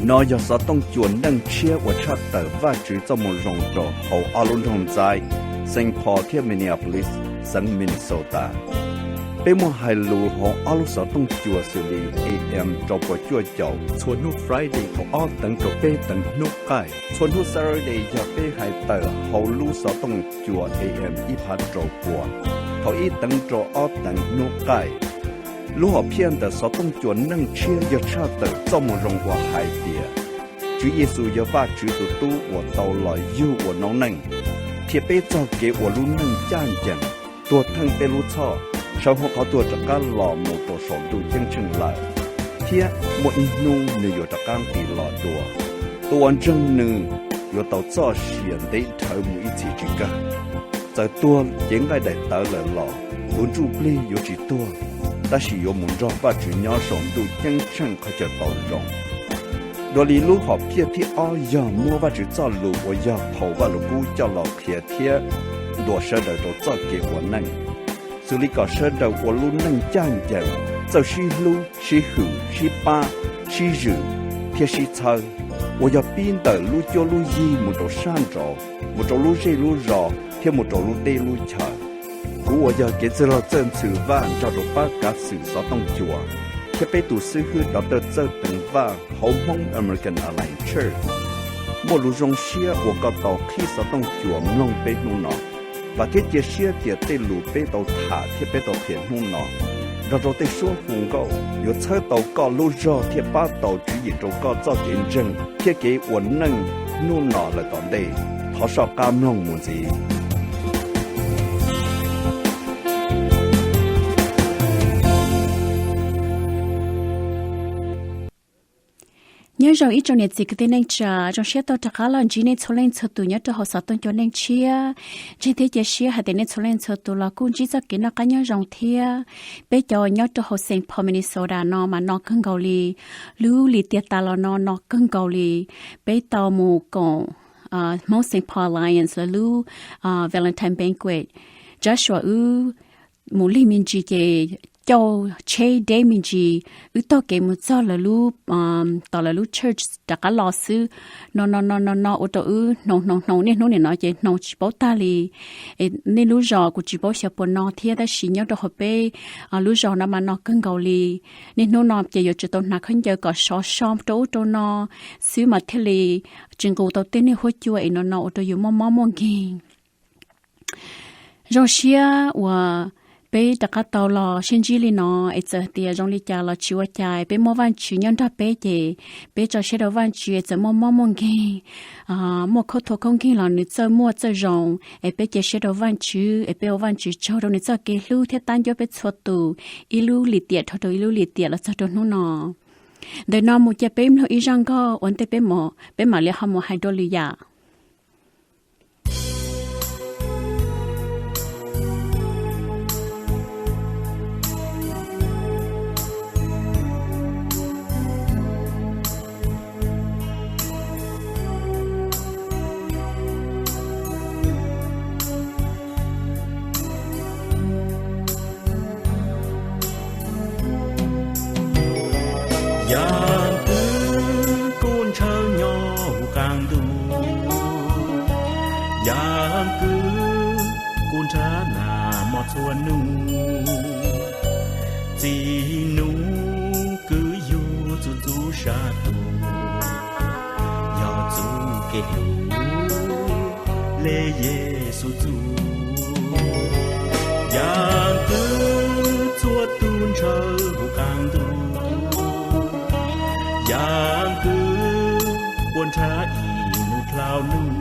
No yog xov tooj cua neej tshiab uas tshaj tawm Vajtswv txoj moo zoo rau hauv ob lub nroog ntxaib, Saint Paul thiab Minneapolis, xeev Minnesota. Peb muaj hais lus hauv ob lub xov tooj cua xws li A M rau puas cuaj caum txhua hnub Friday thaum ob teev rau peb teev hnub qaij. Txhua hnub Saturday yog peb hais tawm hauv lub xov tooj cua A M ib phav rau pua thaum ib teev rau ob teev hnub qaij. Lub hom phiaj ntawm xov tooj cua neej tshiab yog tshaj tawm txoj moo zoo uas hais tias Tswv Yexus yog Vajtswv tus Tub uas tau los yug ua noob neej, qhia peb txog kev ua lub neej ncaj ncees, tuag theej peb lub txhoj, sawv hauv qhov tuag rov qab los mus rau saum ntuj ceeb tsheej lawm, thiab muaj ib hnub nws yuav rov qab nqis los dua. Tus uas ntseeg nws yuav tau txoj sia ntev dhawv mus ib txhis tsis kawg. Txawm tuag cev nqaij daim tawv lawm los tus ntsuj plig yuav tsis tuag, tab sis yuav mus nrog Vajtswv nyob saum ntuj ceeb tsheej qhov chaw tau zoo. Dua li lub hom phiaj thib ob yog muab Vajtswv txoj lus uas yog phau Vajluskub coj los qhia thiab ntuas sawv daws rau txoj kev ua neej, xws li kom sawv daws ua lub neej ncaj ncees, txawj sib hlub, sib hwm, sib pab, sib zwm, thiab sib txhawb, uas yog pib ntawm lub cuab lub yig mus rau sab nraud, mus rau lub zej lub zos thiab mus rau lub teb lub chaw. Kuv uas yog kev txwj laug Txawj Ntxhw Vaj nrog rau pab kav xwm xov tooj cua thiab peb tus xib hwb Doctor Txawj Teev Vaj hauv Hmoob American Alliance Church, muaj lus zoo siab uas koj tau qhib xov tooj cua mloog peb hnub no. Vam thiab cia siab tias tej lus peb tau tham thiab peb tau qhia hnub no, nrog rau tej suab hu nkauj, yuav txhawb tau koj lub zog thiab pab tau tswv yim rau koj txoj kev ntseeg thiab kev ua neej hnub no lawm tom ntej. Thov soj qab mloog mus ntxiv. Nyob zoo ib tsoom niam txiv kwv tij neej tsa, zoo siab tau rov qab los ntsib nej txhua leej txhua tus nyob rau hauv xov tooj cua neej tshiab. Ntseeg thiab cia siab hais tias nej txhua leej txhua tus los kuj ntsib txoj kev noj qab nyob zoo thiab. Peb cov nyob rau hauv Saint Paul Minnesota no mas no kawg nkaus li. Lub lim tiam tas los no no kawg nkaus li. Peb tau mus koom Hmoob Saint Paul Alliance lawv lub Valentine Banquet. Tsab suam wb mus lig me ntsis ces caum tsheb deb me ntsis, wb taug kev mus txog lawv lub, tom lawv lub church rov qab los xwb. No no no no no ua rau wb hnoos hnoos hnoos niaj hnub nim no ces hnoos tsis paub tag li. Nej lub zos kuv tsis paub xyov puas no thiab, tab sis nyob rau hauv peb lub zos no mas no kawg nkaus li. Niaj hnub no ces yuav tsum tau hnav khaub ncaws kom sov so rau ub rau no xwb mas thiaj li tsis nqus tau tej niag huab cua es no no ua rau yus muaj mob muaj nkeeg. Zoo siab uas peb rov qab tau los sib ntsib li no, es txawm tias zoo li cas los tsis ua cas, peb muaj Vajtswv nyob nrog peb ces peb tso siab rau Vajtswv, txawm muaj mob muaj nkeeg, muaj khaub thuas khaub nkeeg los nws txawj muaj txawj zoo, es peb cia siab rau Vajtswv, es peb ua Vajtswv tsaug rau nws txoj kev hlub thiab tab ncuab peb txhua tus ib lub lim tiam dhau rau ib lub lim tiam los txog rau hnub no. Ntawm no mus cia peb mloog ib zaj nkauj ua ntej peb mam li ho mus hais dua lwm yam. Yaam twg kuj ntshaw nyob huv qaab ntuj, yaam twg kuj nrhav nag mog txhua nub. Txij nub kws yug txug txuj sa tug, yog txuj kev hlub le Yexus txuj. Yaam twg txhua tug ntshaw huv qaab ntuj, yaam twg puab nrhav ib nub dlau nub.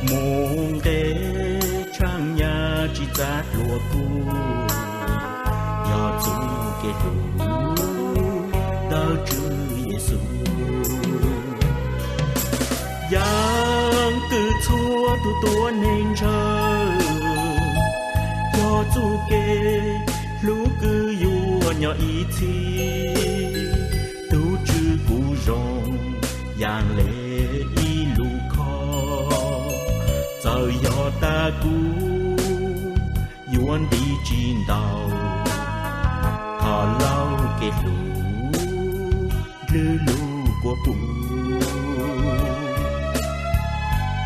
Mus nqe tshaaj nyaj tsi txav dlua kuv, yog txuj kev hlub ntawm Tswv Yexus. Yaam twg txhua tug tuab neeg ntshaw, yog txuj kev hlub kws yuav nyob ib txhis. Tug Tswv kuj zoo yaam le ib lub khob, txawm yog tag kuv yuav nti tsi ntau, thov lauj kev hlub dlhwb lug kua puv,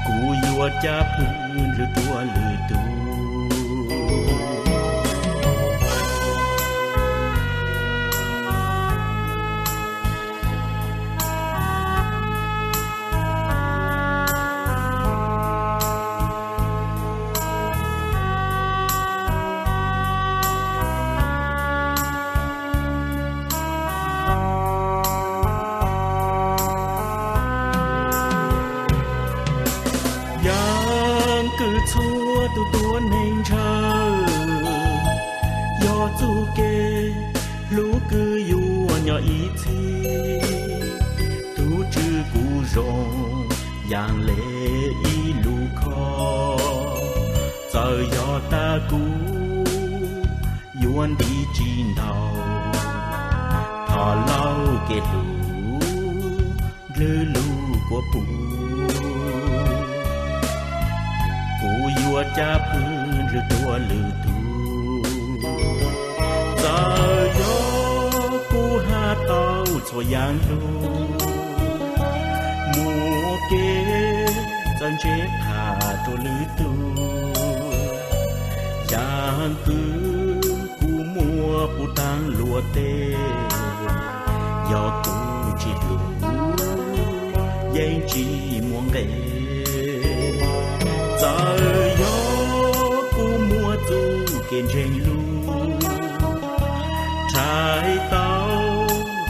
kuv yuav cab pwg dlhwg rua lwm tug. Yaaj kws txhua tug tuab neeg ntshaw, yog txuj kev hlub kws yuav nyob ib txhis. Tug Tswv kuv zoo yaam le ib lub khob, txawm yog tag kuv yuav nti tsi ntau, thov lauj kev hlub dlhwb lug kua puv, kuv yuav cab pwg dlhwg rua lwm tug. Txawm yog kuv has tau txhua yaam lug, muaj kev txawj ntse qha rua lwm tug, yaaj kws kuv muaj puv taag luag teb, yog kuv tsi hlub yeej tsi muaj nqe. Txawm yog kuv muaj txuj kev ntseeg lug, rhais tau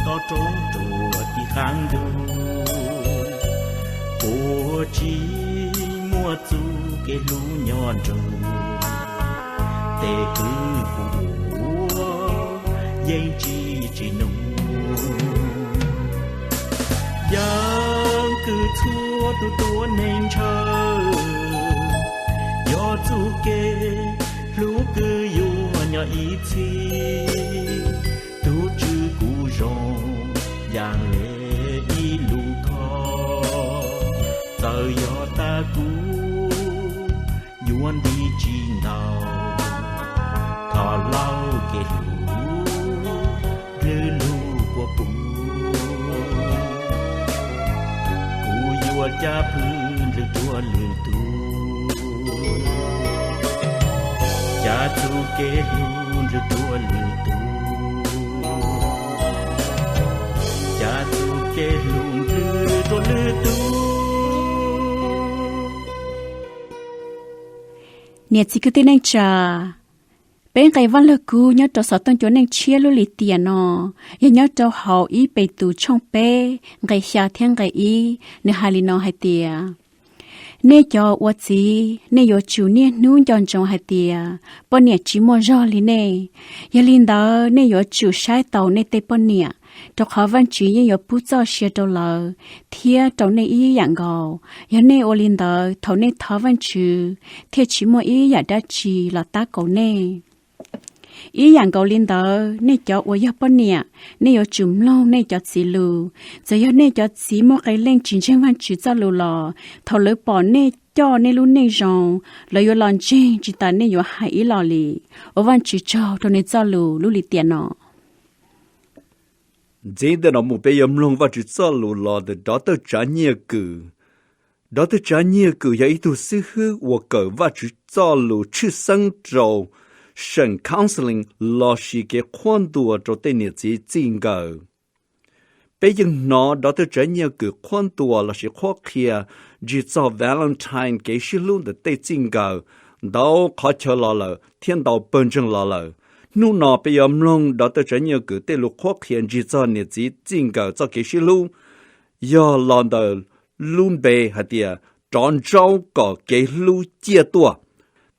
toj roob rua tim qaab ntuj, puab tsi muaj txuj kev hlub nyob nrug, tes kws kuv ua yeej tsi tsim nuj. Yaaj kws txhua tug tuab neeg ntshaw, yog txuj kev hlub kws yuav nyob ib txhis. Tug Tswv kuv zoo yaam le ib lub khob, txawm yog tag kuv yuav nti tsi ntau, thov lauj kev hlub dlhwb lug kua puv, kuv yuav cab pwg dlhwg rua lwm tug, cab txuj kev hlub dlhwg rua lwm tug, cab txuj kev hlub dlhwg rua lwm tug. Niam txiv kwv tij neej tsa, peb nqe Vaaj Lug Kub nyob rau xov tooj cua neej tshiab lub lim tiam no yog nyob rau hauv ib Petus tshooj peb nqe xya thiab nqe ib, nws hais li no hais tias, nej cov ua txiv, nej yuav tsum niaj hnub nco ntsoov hais tias poj niam tsis muaj zog li nej. Yog li ntawd nej yuav tsum saib taus nej tej poj niam, rau qhov Vaajtswv yeej yuav pub txoj sia rau lawv thiab rau nej ib yam nkaus. Yog nej ua li ntawd, thaum nej thov Vaajtswv thiaj tsis muaj ib yam dab tsi los tab kaum nej. Ib yam nkaus li ntawd, nej cov uas yog poj niam, nej yuav tsum mloog nej cov txiv lus. Txawm yog nej cov txiv muaj qee leej tsis ntseeg Vaajtswv txoj lus los, thaum lawv pom nej coj nej lub neej zoo, lawv yuav los ntseeg tsis tas nej yuav hais ib los li. Ua Vaajtswv tsaug rau nws txoj lus lub lim tiam no. Ntxiv ntawm no mus peb yuav mloog Vaajtswv txoj lus los ntawm Dov Tawj Tsav Nyiaj Kws. Dov Tawj Tsav Nyiaj Kws yog ib tug xib hwb uas kawm Vaajtswv txoj lus tshwj xeeb rau seem counselling lossis kev qhuab ntuas rau tej niam txiv txij nkawm. Peb yeej hnov Dov Tawj Tsav Nyiaj Kws qhuab ntuas lossis qhuab qhia ntsig txog Valentine kev sib hlub ntawm tej txij nkawm ntau qhov chaw los lawm thiab ntau pawg ntseeg los lawm. Hnub no peb yuav mloog Dov Tawj Tsav Nyiaj Kws tej lus qhuab qhia ntsig txog niam txiv txij nkawm txoj kev sib hlub, yog los ntawm lub npe hais tias rov ntsaub kom kev hlub ciaj tuaj.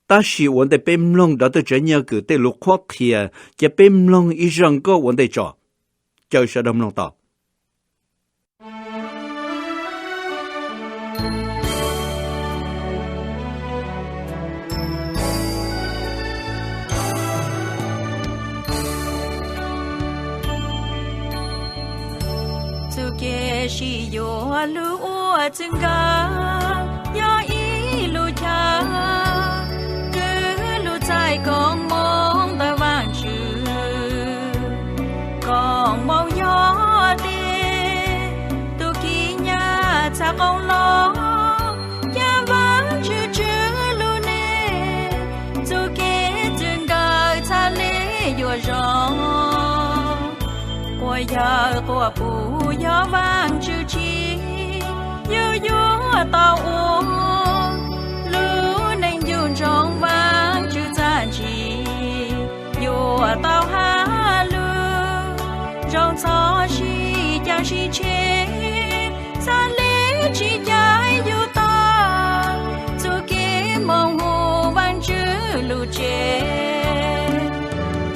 Tab sis ua ntej peb mloog Dov Tawj Tsav Nyiaj Kws tej lus qhuab qhia, cia peb mloog ib zaj nkauj ua ntej tso. Caw sawv daws mloog tau. Txuj kev sib yuav lub ua txwj nkawm yog ib lub chaw kws lub txais koom moov ntawm Vaajtswv. Koom moov yog tej yuav zoo. Quas yawg quas pug yog Vaajtswv tsim, yug yuav tau ua lub neej ncu ntsoov Vaajtswv txaj ntsim, yuav tau has lug zoo txhob sib cav sib tseg, txhaj le tsis cais yug tog txuj kev moog hu Vaajtswv lug tseg.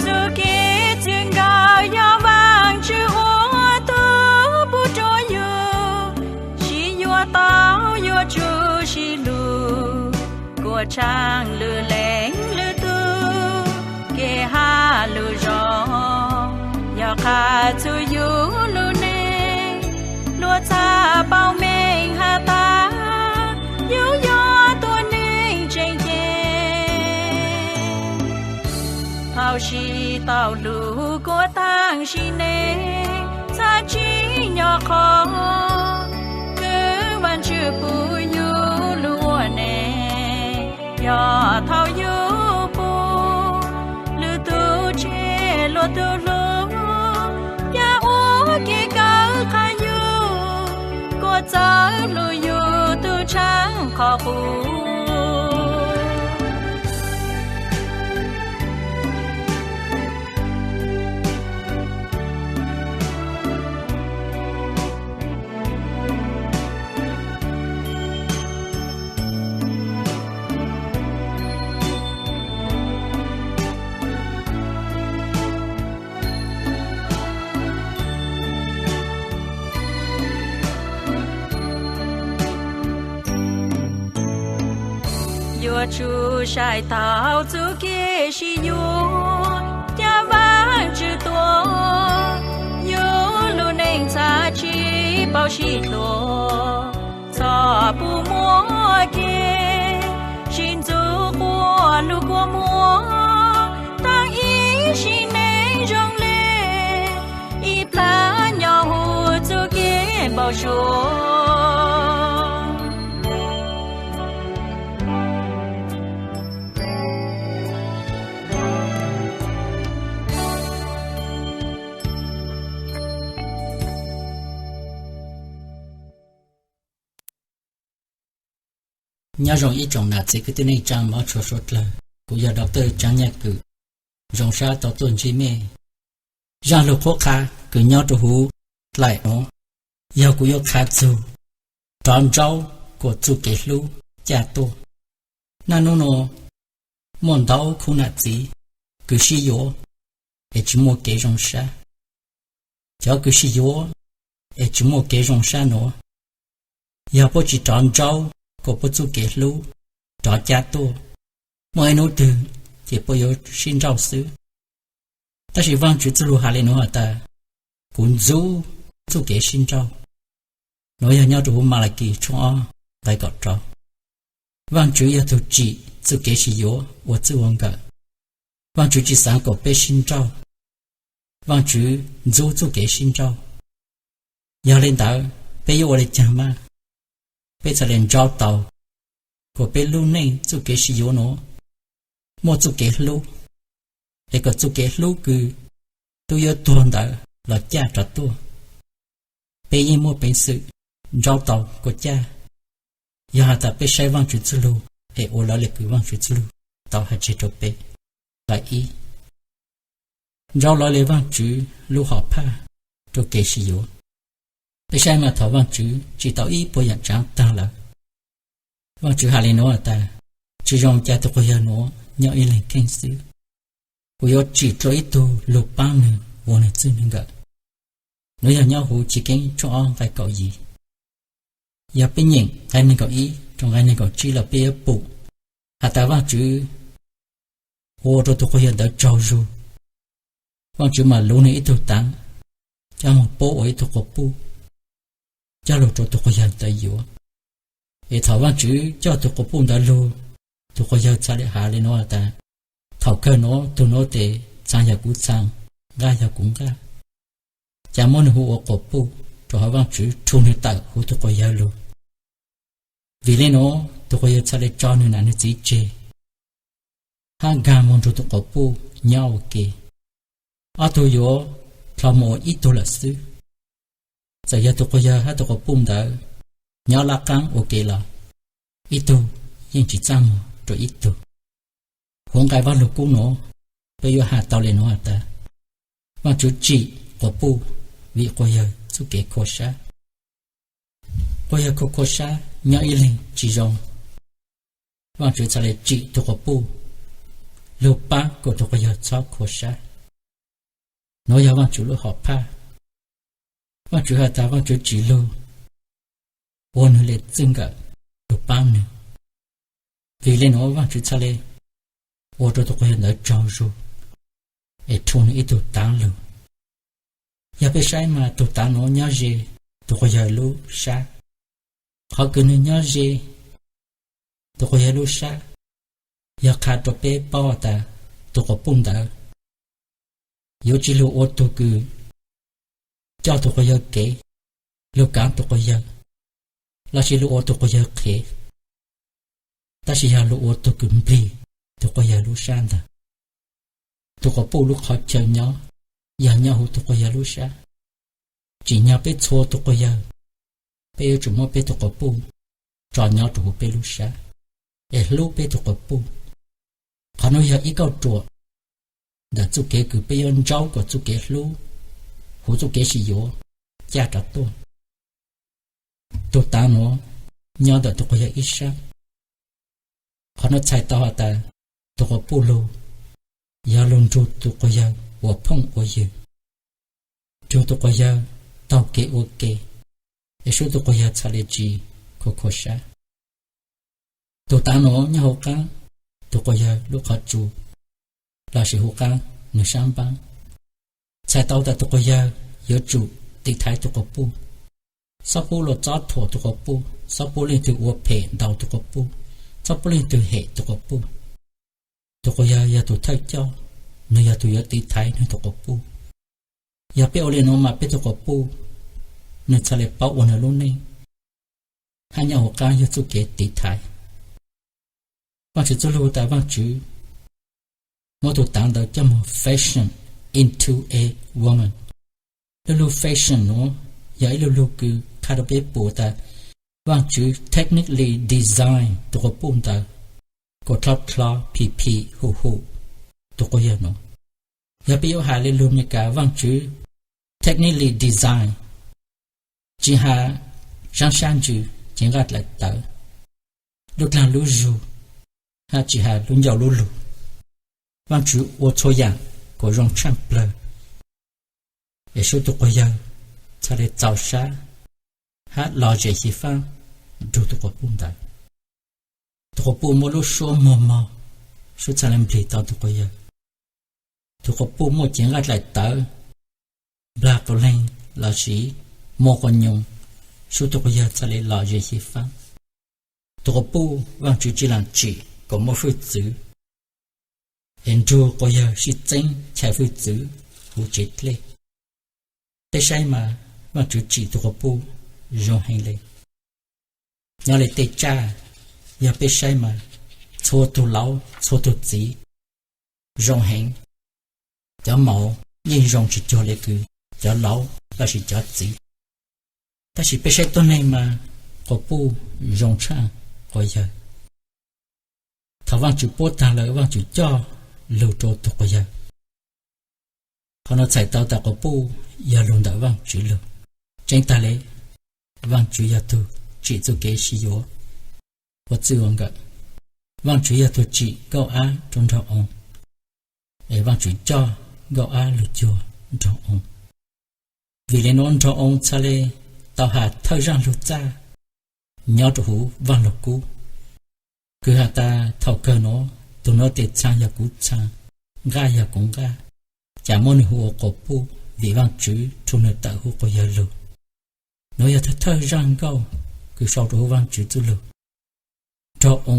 Txuj kev txwv nkawd yog Vaajtswv ua tug pug rua yug, sib yuav tau yuav tsum sib hlub, kuas tshaaj lwm leej lwm tug kev has lug zoo. Yog qha txug yug lub neej, luag txhaj paub meej has tas yug yog tuab neeg tseem ceeb. Thaus sib tau lug kuas taag sim neej, txhaj tsim nyog qhov kws Vaajtswv pub yug lug ua neeg. Yog thaus yug pum lwm tug tseg luag tug hlub, yog ua kev kawg qha yug, kuas txawv lug yug tug tshaaj qhov qub. Yuav tsum saib taus txuj kev sib yuav, ca Vaajtswv tuaj, yug lub neej txhaj tsis paub sib hlub. Txhob pum muaj kev sib ntxub quas lug kua muag, taag ib sim neej zoo le ib plag nyob huv txuj kev npau suav. Nyob zoo ib tsoom nam txiv kwv tij neej tsaa hmov tshua suav dlawg, kuv yog Doctor Tsaab Nyaj Kws, zoo sab tau tuaj ntsib mej. Zaaj lug qhuab qha kws nyob rua huv dlaim nuav yog kuv yuav qha txug rov ntsaub kuas txuj kev hlub caj tuaj. Naj nub nuav muaj ntau khub nam txiv kws sib yuav es tsis muaj kev zoo sab. Cov kws sib yuav es tsis muaj kev zoo sab nuav, yog puab tsis rov ntsaub kuas puab txuj kev hlub rov caj tuaj, muaj ib nub twg ces puab yuav sib nrauj xwb. Tab sis Vaajtswv txuj lug has le nuav has tas, kuv ntxub txuj kev sib nrauj. Nuav yog nyob rua huv Malakis tshooj ob nqai kaum rau. Vaajtswv yog tug tsim txuj kev sib yuav ua txwj ua nkawm. Vaajtswv tsis xaav kom peb sib nrauj. Vaajtswv ntxub txuj kev sib nrauj. Yog le ntawd peb yuav ua le caag mas peb txhad le ntsaub tau kom peb lub neej txuj kev sib yuav nuav muaj txuj kev hlub, es kom txuj kev hlub kws tub yuav tuag ntawd los caj rov tuaj. Peb yeej muaj peev xwm ntsaub tau kuas caj, yog has tas peb saib Vaajtswv txuj lug es ua lawv le kws Vaajtswv txuj lug tau has tseg rua peb. Nqai ib, ntsaub lawv le Vaajtswv lub hom phaj rua kev sib yuav. Peb saib mas thaus Vaajtswv tsim tau ib puas yaam tsaav taag lawm, Vaajtswv has le nuav tas, tsi zoo ca tug quas yawg nuav nyob ib leeg kheej xwb. Kuv yuav tsim dlua ib tug lug paab nwg ua nwg txwj nwg nkawm. Nuav yog nyob huv Chiv Keeb tshooj ob nqai kaum yim. Yog peb nyeem nqai neeg kaum ib rua nqai neeg kaum tsib los peb yuav pum has tas Vaajtswv ua rua tug quas yawg ntawd tsaug zug. Vaajtswv mam luv nwg ib tug taav coj moog puab ua ib tug quas puj coj lug rua tug quas yawg ntawd yuav. Es thaus Vaajtswv coj tug quas puj ntawd lug, tug quas yawg txhad le has le nuav tas, thaus kawg nuav tug nuav tes txhaa yog kuv txhaa, nqaj yog kuv nqaj. Ca muab nwg hu ua quas puj, rua qhov Vaajtswv rhu nwg tawm huv tug quas yawg lug. Vim le nuav tug quas yawg txhad le tso nwg nam nwg txiv tseg, hab nkaag moog nrug tug quas puj nyob ua ke. ob tug yuav dhau mus ua ib tug lawm xwb. Txawm yog tus quas yawg hab tus quas puj ntawd nyob laj qaab ua ke los ib tug yeej tsi txaj muag rua ib tug. Huv nqai Vaaj Lug Kub nuav, peb yuav has tau le nuav has tas, Vaajtswv tsim quas puj vim quas yawg txuj kev khua sab. Quas yawg khua khua sab nyob ib leeg tsi zoo, Vaajtswv txhad le tsim tug quas puj lug paab kuas tug quas yawg txhob khua sab. Nuav yog Vaajtswv lub hom phaj. Vaajtswv has tas Vaajtswv tsim lug ua nwg le txwj nkawm lug paab nwg. Vim le nuav Vaajtswv txhad le ua rua tug quas yawg ntawd tsaug zug es rhu nwg ib tug taav lug. Yog peb saib mas tug taav nuav nyob ze tug quas yawg lub sab. Qhov kws nwg nyob ze tug quas yawg lub sab yog qha rua peb paub has tas tug quas puj ntawd yuav tsi lug ua tug kws coj tug quas yawg kev, lug kaav tug quas yawg, lossis lug ua tug quas yawg qhev, tab sis yog lug ua tug kws nplig tug quas yawg lub sab ntag. Tug quas puj lub qhov chaw nyob yog nyob huv tug quas yawg lub sab. Tsim nyog peb txhua tug quas yawg, peb yuav tsum muab peb tug quas puj tso nyob rua huv peb lub sab es hlub peb tug quas puj. Qhov nuav yog ib kauj ruam ntawm txuj kev kws peb yuav ntsaub kom txuj kev hlub huv txuj kev sib yuav caj rov tuaj. Tug taav nuav nyob ntawm tug quas yawg ib sab. Qhov nuav txhais tau has tas tug quas puj lug yog lug nrug tug quas yawg ua phooj ua ywg, nrug tug quas yawg taug kev ua ke, es sub tug quas yawg txhad le tsi khua khua sab. Tug taav nuav nyob huv qaab tug quas yawg lub qhov tsua lossis huv qaab nwg sab npaab, txhais tau tas tug quas yawg yuav tsum tiv thaiv tug quas puj, txhob pub luag txob thuam tug quas puj, txhob pub leej twg ua phem ntaus tug quas puj, txhob pub leej twg hem tug quas puj. Tug quas yawg yog tug thawj coj, nwg yog tug yuav tiv thaiv nwg tug quas puj. Yog peb ua le nuav mas peb tug quas puj nwg txhad le paub ua nwg lub neej hab nyob huv qaab yug txuj kev tiv thaiv. Vaajtswv txuj lug tas Vaajtswv muab tug taav ntawd coj moog fashion into a woman. Lub lug fashion nuav yog ib lub lug kws qha rua peb pum tas Vaajtswv technically design tug quas puj ntawd kuas dlhau dlhau phim phim hum hum tug quas yawg nuav. Yog peb yuav has le lug Meskas Vaajtswv technically design, tsi has saab sab ntsws, cev nqaj dlaim tawv, lub dlaag lub zug, hab tsi has lub ncauj lub lug, Vaajtswv ua txhua yaam kuas zoo tshaaj plawg, es sub tug quas yawg txhad le txaus sab hab lom zem xyiv faab nrug tug quas puj ntawd. Tug quas puj muaj lub suab muag mog, sub txhad le nplig tau tug quas yawg. Tug quas puj muaj cev nqaj dlaim tawv, nplag quas leeg lossis muaj quas nyoos, sub tug quas yawg txhad le lom zem xyiv faab. Tug quas puj Vaajtswv tsi laam tsim kuas muaj fwj txwv, es nrug quas yawg sib txeeb chais fwj txwv huv tsev dlej. Peb saib mas Vaajtswv tsim tug quas puj zoo heev le. Nyob le tej tsaj, yog peb saib mas txhua tug laub txhua tug txiv zoo heev, cov maus yeej zoo tsis cuag le kws cov laub lossis cov txiv. Tab sis peb saib tuab neeg mas quas puj zoo tshaaj quas yawg. Thaum Vaajtswv puab taag lawm Vaajtswv coj lug rua tug quas yawg. Qhov nuav txhais tau tas quas puj yog lug ntawm Vaajtswv lug. Tseeb taag le, Vaajtswv yog tug tsim txuj kev sib yuav ua txwj ua nkawm. Vaajtswv yog tug tsim Nkauj Ab rua Nraug Oo, es Vaajtswv coj Nkauj Ab lug cuag Nraug Oo. Vim le nuav Nraug Oo txhad le tau has thawj zaaj lug txaj nyob rua huv Vaaj Lug Kub, kws has tas thaum kawg nuav tug nuav tes txhaa yog kuv txhaa, nqaj yog kuv nqaj, cas muab nwg hu ua quas puj vim Vaajtswv rhu nwg tawm huv quas yawg lug. Nuav yog thawj thawj zaaj nkauj kws sau rua huv Vaajtswv txuj lug. Nraug Oo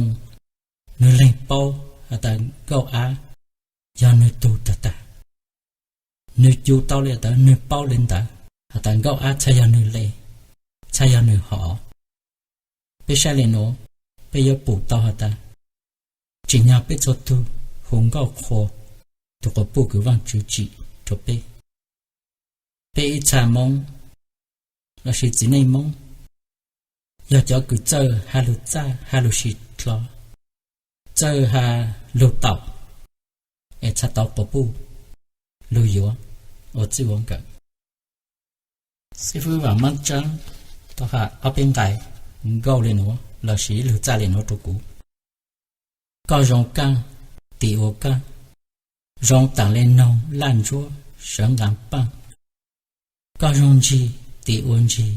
nwg leeg paub has tas Nkauj Ab yog nwg tug tag tag. Nwg cu tau le has tas nwg paub le ntawd has tas Nkauj Ab txhad yog nwg le, txhad yog nwg hov. Peb saib le nuav, peb yuav pum tau has tas tsim nyog peb txhua tug hu nkauj qhuas tug quas puj kws Vaajtswv tsim rau peb. Peb ib txha Moob lossis txiv neej Moob yog cov kws txawj has lug txaj, has lug sim dlov, txawj has lug taum, es txhaj tau quas puj lug yuav ua txij ua nkawm. Xib fwb Vam Mab Tsaab tau has ob peb nqai nkauj le nuav lossis lug txaj le nuav rau kuv: Koj zoo kaaj, tis ua kaaj, zoo taam le noog laj ntsuab sawv nqaa paaj. Koj zoo ntsig, tis ua ntsig,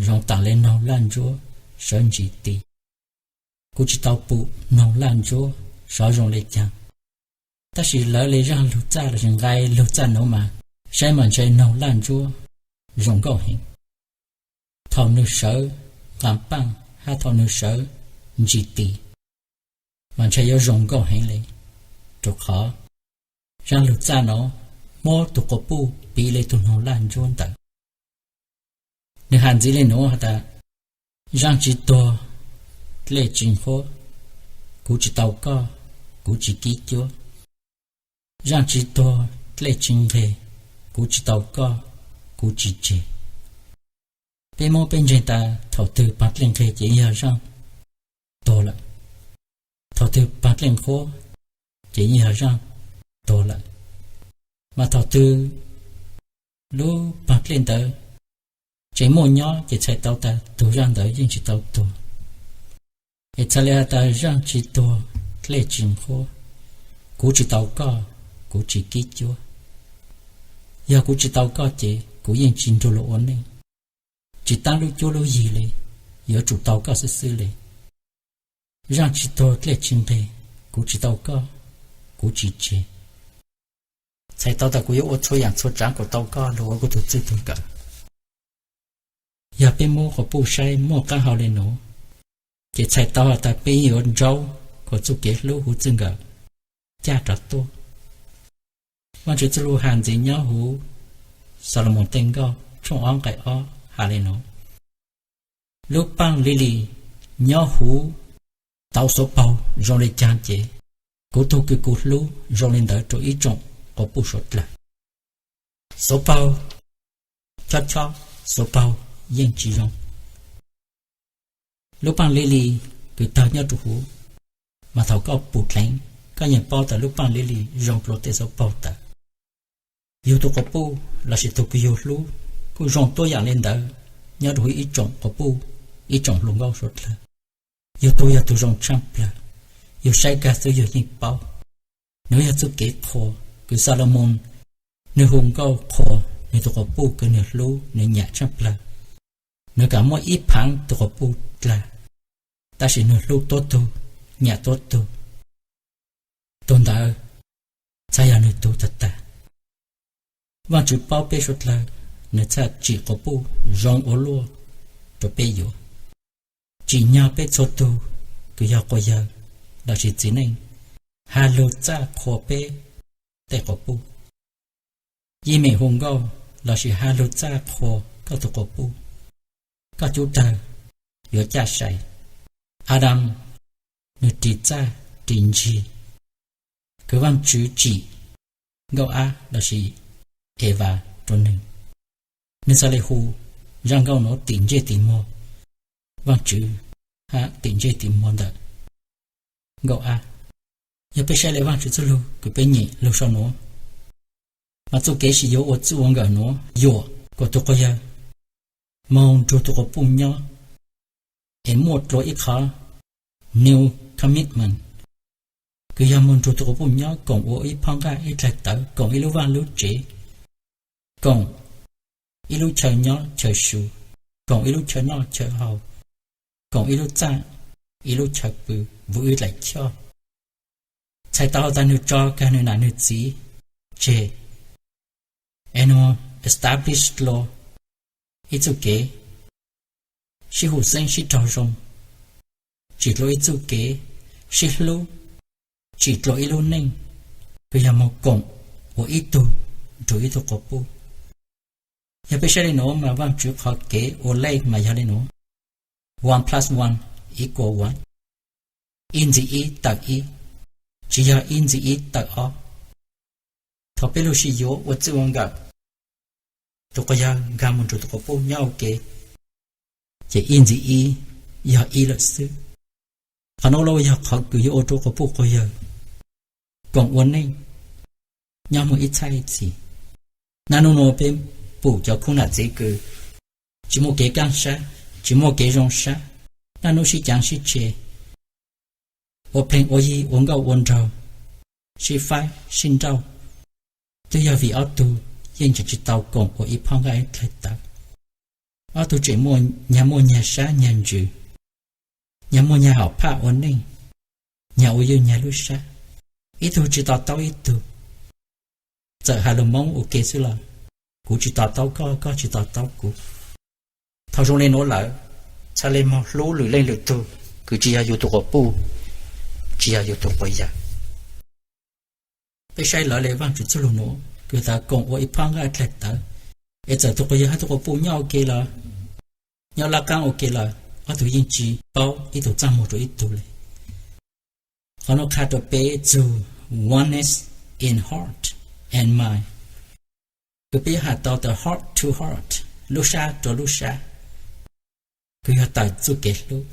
zoo taam le noog laj ntsuab sawv ntsig tis. Kuv tsi tau pum noog laj ntsuab sov zoo le caag, tab sis lawv le zaaj lug txaj lossis nqai lug txaj nuav mas saib mas ntshe noog laj ntsuab zoo nkauj heev. Thaum nwg sawv nqaa paaj hab thaum nwg sawv ntsig tis mas ntshe yuav zoo nkauj heev le, rau qhov zaaj lug txaj nuav muab tug quas puj piv le tug noog laj ntsuab ntawd. Nwg has ntxiv le nuav has tas: Zaaj tsi tuag dlej tsi nqhuab, kuv tsi tau koj, kuv tsi kib cuab. Zaaj tsi tuag dlej tsi nqeg, kuv tsi tau koj, kuv tsi tseg. Peb Moob peb ntseeg tas thaum twg paag dlej nqeg ces yog zaaj tuag lawm, thaum twg paag dlej nqhuab ces yog zaaj tuag lawm. Mas thaum twg lub paag dlej ntawd tseem muaj nyob ces txhais tau tas tug zaaj ntawd yeej tsi tau tuag. Es txhad le has tas zaaj tsi tuag dlej tsi nqhuab, kuv tsi tau koj, kuv tsi kib cuab. Yog kuv tsi tau koj ces kuv yeej tsi nrug luag ua neej. Tsi taab lub cuab lub yig le, yuav tsum tau koj xwb xwb le. Zaaj tsi tuag dlej tsi nqeg, kuv tsi tau koj, kuv tsi tseg. Txhais tau tas kuv yuav ua txhua yaam txhua tsaav kuas tau koj lug ua kuv tug txij tug nkawm. Yog peb muab quas puj saib muaj qaab hau le nuav, ces txhais tau has tas peb yuav ntsaub kuas txuj kev hlub huv txij nkawm caj rov tuaj. Vaajtswv txuj lug has ntxiv nyob huv Xalumoos Tej Nkauj tshooj ob nqai ob has le nuav: Lub paaj li li nyob huv tauv xuav paug zoo le caag ces kuv tug kws kuv hlub zoo le ntawd rau ib tsoom quas puj suav dlawg. Xuav paug chob chob, xuav paug yeej tsi zoo. Lub paaj li li kws tawg nyob rua huv, mas thaum koj pum dleev koj yeej paub tas lub paaj li li zoo dlua tej xuav paug tawm. Yug tug quas puj lossis tug kws yug hlub kuj zoo tuab yaam le ntawd nyob rua huv ib tsoom quas puj, ib tsoom hluas nkauj suav dlawg. Yug tug yog tug zoo tshaaj plawg, yug saib kag xwb yug yeej paub. Nuav yog txuj kev qhuas kws Xalumoos nwg hu nkauj qhuas nwg tug quas puj kws nwg hlub nwg nyam tshaaj plawg. Nwg kaam muab ib phaav tug quas puj dlawg, tab sis nwg hlub tuab tug, nyam tuab tug. Tug ntawd txhaj yog nwg tug tag tag. Vaajtswv paub peb suav dlawg, nwg txhaj tsim quas puj zoo ua luaj rua peb yuav. Tsim nyog peb txhua tug kws yog quas yawg lossis txiv neej has lug txaj qhuas peb tej quas puj. Yeej meem hu nkauj lossis has lug txaj qhuas koj tug quas puj, koj cub dawg yuav caj sai. Adas nwg ris txaj ris ntsig, kws Vaajtswv tsim Nkauj Ab lossis Evas rua nwg. Nwg txhaj le hu zaaj nkauj nuav tim ntsej tim muag Vaajtswv hab tim ntsej tim muag ntawm Nkauj Ab. Yog peb saib le Vaajtswv txuj lug kws peb nyem lug sau nuav, mas txuj kev sim yuav ua txij ua nkawm nuav yuam kuas tug quas yawg moog nrug tug quas puj nyob, es muaj dlua ib qhov new commitment, kws yog moog nrug tug quas puj nyob koom ua ib phab nqaj ib dlaig tawv, koom ib lub vaaj lub tsev, koom ib lub chaw nyob chaw su, koom ib lub chaw noj chaw haus, koom ib lub txaj, ib lub chaw pw, vwm ib dlaim choj. Txhais tau has tas nwg tso kag nwg nam nwg txiv tseg, es nwg establish dlua ib txuj kev sib hu xeeb sib raug zoo, tsim dlua ib txuj kev sib hlub, tsim dlua ib lub neej kws yog moog koom ua ib tug nrug ib tug quas puj. Yog peb saib le nuav mas Vaajtswv qhov kev ua lej mas yog le nuav: one plus one equal one, ib ntxiv ib tawm ib, tsis yog ib ntxiv ib tawm ob. Thaum peb lug sis yuav ua txwj ua nkawm, tus quas yawg nkag mus nrug tus quas puj nyob ua ke, ces ib ntxiv ib yog ib lawm xwb. Qhov nuav los yog qhov kws yuav ua rua quas puj quas yawg koom ua neej nyob moog ib txhab ib txhis. Naj nub nuav peb pum cov khub nam txiv kws tsi muaj kev kaaj sab, tsi muaj kev zoo sab, naj nub sib caav sib tseg, ua pleeg ua yig, ua nkauj ua nraug, sib faib sib nrauj, twb yog vim ob tug yeej tseem tsi tau koom ua ib phooj nqaj ib dlaim tawv. Ob tug tseem muaj nyag, muaj nyag sab nyag ntsws, nyag muaj nyag hom phaj ua neej, nyag ua ywj nyag lub sab, ib tug tsi to taub ib tug. Txawm has lug Moob ua ke xwb los, kuv tsi to taub koj, koj tsi to taub kuv. Thaum zoo le nuav lawm, txhad le moog hlub lwm leej lwm tug kws tsi yog yug tug quas puj, tsi yog yug tug quas yawg. Peb saib lawv le Vaajtswv txuj lug nuav kws has tas koom ua ib phooj nqaj dlaim tawv, es txawm tug quas yawg hab tug quas puj nyob ua ke lawm, nyob laj qaab ua ke lawm, ob tug yeej tsi paub ib tug txaj muag rua ib tug le. Qhov nuav qha rua peb txug oneness in heart and mind, kws peb yuav has tau the heart to heart, lub sab rua lub sab, kws yog tawm txuj kev hlub.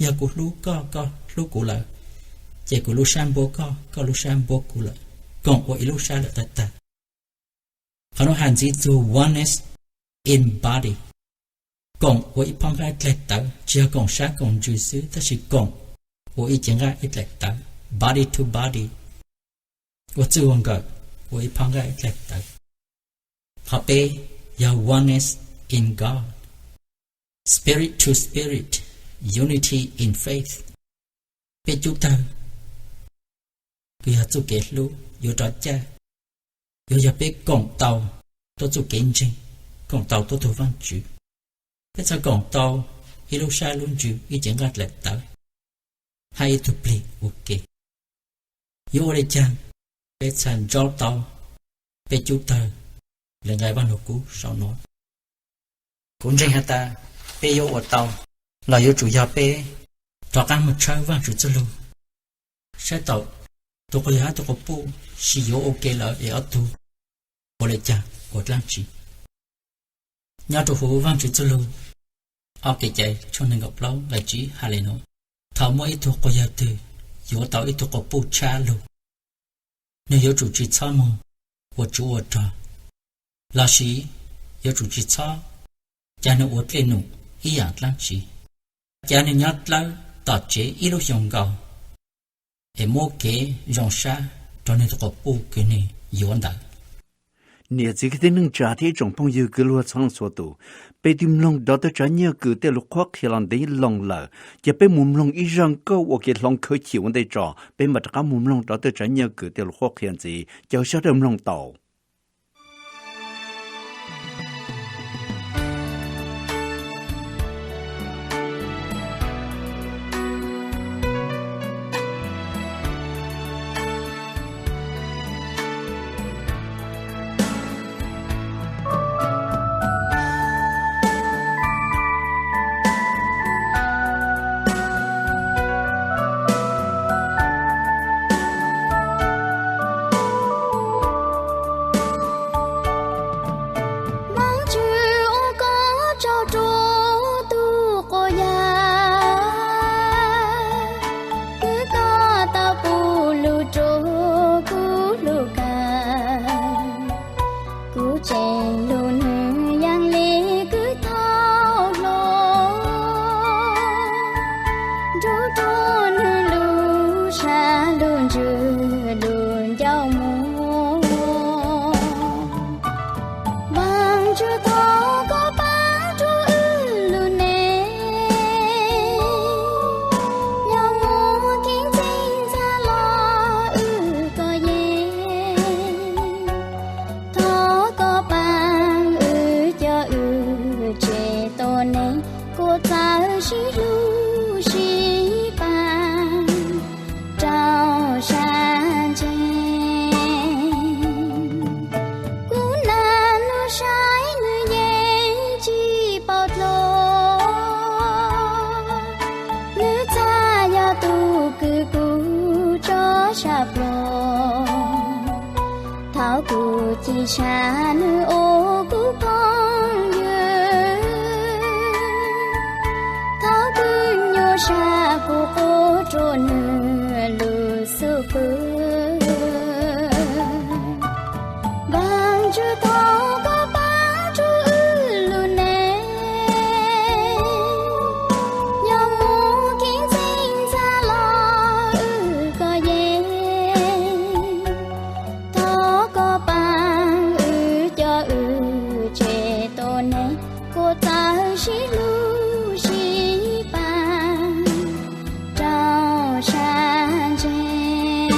Yog kuv hlub koj, koj hlub kuv lawm, ces kuv lub sab npuab koj, koj lub sab npuab kuv lawm, koom ua ib lub sab lawm tag tag. Qhov nuav has ntxiv txug oneness in body, koom ua ib phooj nqaj dlaim tawv, tsi yog koom sab koom ntsws xwb, tab sis koom ua ib cev nqaj ib dlaim tawv, body to body, ua txwj ua nkawm, ua ib phooj nqaj ib dlaim tawv. Qhov peb yog oneness in God, spirit to spirit, unity in faith. Peb cub tawg kws yog txuj kev hlub yuav rov caj, yuav yog peb koom tau tuab txuj kev ntseeg, koom tau tuab tug Vaajtswv. Peb txhad koom tau ib lub sab lub ntsws, ib cev nqaj dlaim tawv, hab ib tug plig ua ke. Yuav ua le caag peb txhad ntsaub tau peb cub tawg le nqai Vaaj Lug Kub sau nuav? Kuv ntseeg has tas peb yuav ua tau, los yuav tsum yog peb rov qaab moog tshawb Vaajtswv txuj lug, saib tau tug quas yawg hab tug quas puj sis yuav ua ke lawm es ob tug ua le caag ua dlaab tsi. Nyob rua huv Vaajtswv txuj lug, Ob Kev Cai tshooj neeg nkaum plaub nqai tsib has le nuav: Thaum muaj ib tug quas yawg twg yuav tau ib tug quas puj tshab lug, nwg yuav tsum tsi txhob moog ua tsuv ua rog, lossis yuav tsum tsi txhob ca nwg ua dlej num ib yaam dlaab tsi. Ca nwg nyob dlawb tom tsev ib lub xyoo nkaus, es muab kev zoo sab rua nwg tug quas puj kws nwg yuav ntawd. Niam txiv kwv tij neej tsa thiab ib tsoom phooj ywg kws luag txhua leej txhua tus, peb twb mloog Doctor Tsav Nyaj Kws tej lug qhuab qhia los ntev loo lawm, ces peb mus mloog ib zaj nkauj ua kev hloov khawv chim ua ntej tso, peb mam rov qab mus mloog Doctor Tsav Nyaj Kws tej lug qhuab qhia ntxiv, caw sawv daws mloog tau. Vaajtswv ua koj tsaug rua tug quas yawg, kws koj tau pum lug rua kuv lug kawm. Kuv tseem lug nwg yaam le kws thaum hluas, nrug rua nwg lub sab lub ntsws lub ncauj muag. Vaajtswv thov koj paab rua wb lub neej, yog muaj kev ntxeev ntxaag los wb kov yeej. Thov koj paab wb cov wb tsev tuab neeg kuas txawj sib hlub sib paab rau sab ntseeg. Kuv naj lug saib nwg yeej tsi paub dlua, nwg txhad yog tug kws kuv tso sab pluag. Thaum kuv Kuv cia siab nws ua kuv phooj ywg, thaum kuv nyuaj sab kuv quaj rua nws lub xub pwg. Vaajtswv thov koj paab rua wb lub neej, yog muaj kev ntxhee ntxhag los wb kov yeej. Thov koj paab wb cov wb tsev tuab neeg, kuas txawj sib hlub sib pab rau sab ntseeg.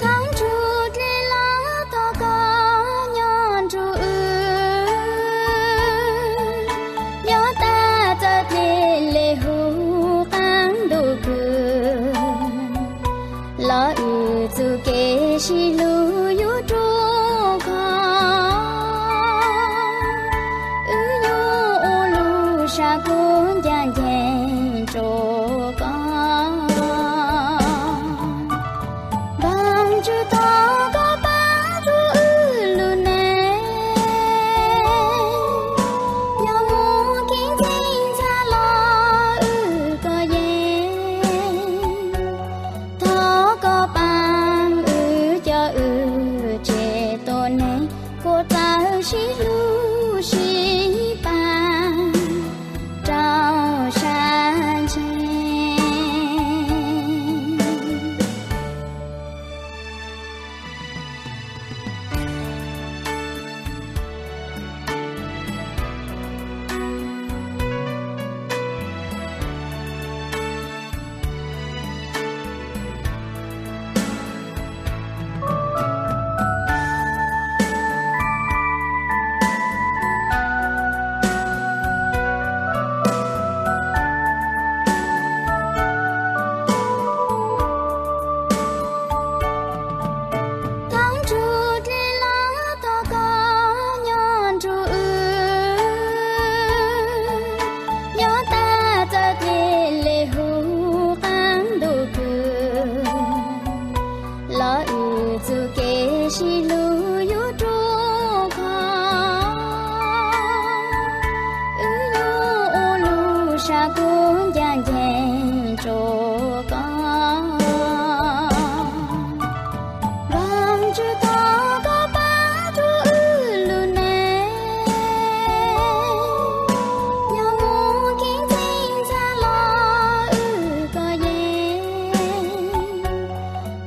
Thaum ntsuj dlej los thov koj nyob nrug wb, yog tas txawj dlej le huv qaab ntuj kws, los wb txuj kev sib hlub yuav rua koj. Wb yuav ua lub sab kuab ncaaj nceeg rua koj. Vaajtswv thov koj paab rua wb lub neej, yog muaj kev ntxhee ntxhag los wb kov yeej. Thov koj paab wb cov wb tsev tuab neeg, kuas txawj sib hlub sib pab rau sab ntseeg. Thaum ntsuj dlej los thov koj nyob nrug wb, yog tas txawj dlej le huv qaab ntuj kws, los wb txuj kev sib hlub yuav rua koj. Wb yuav ua lub sab kuab ncaaj nceeg rua koj. Vaajtswv thov koj paab rua wb lub neej, yog muaj kev ntxhee ntxhag los wb kov yeej.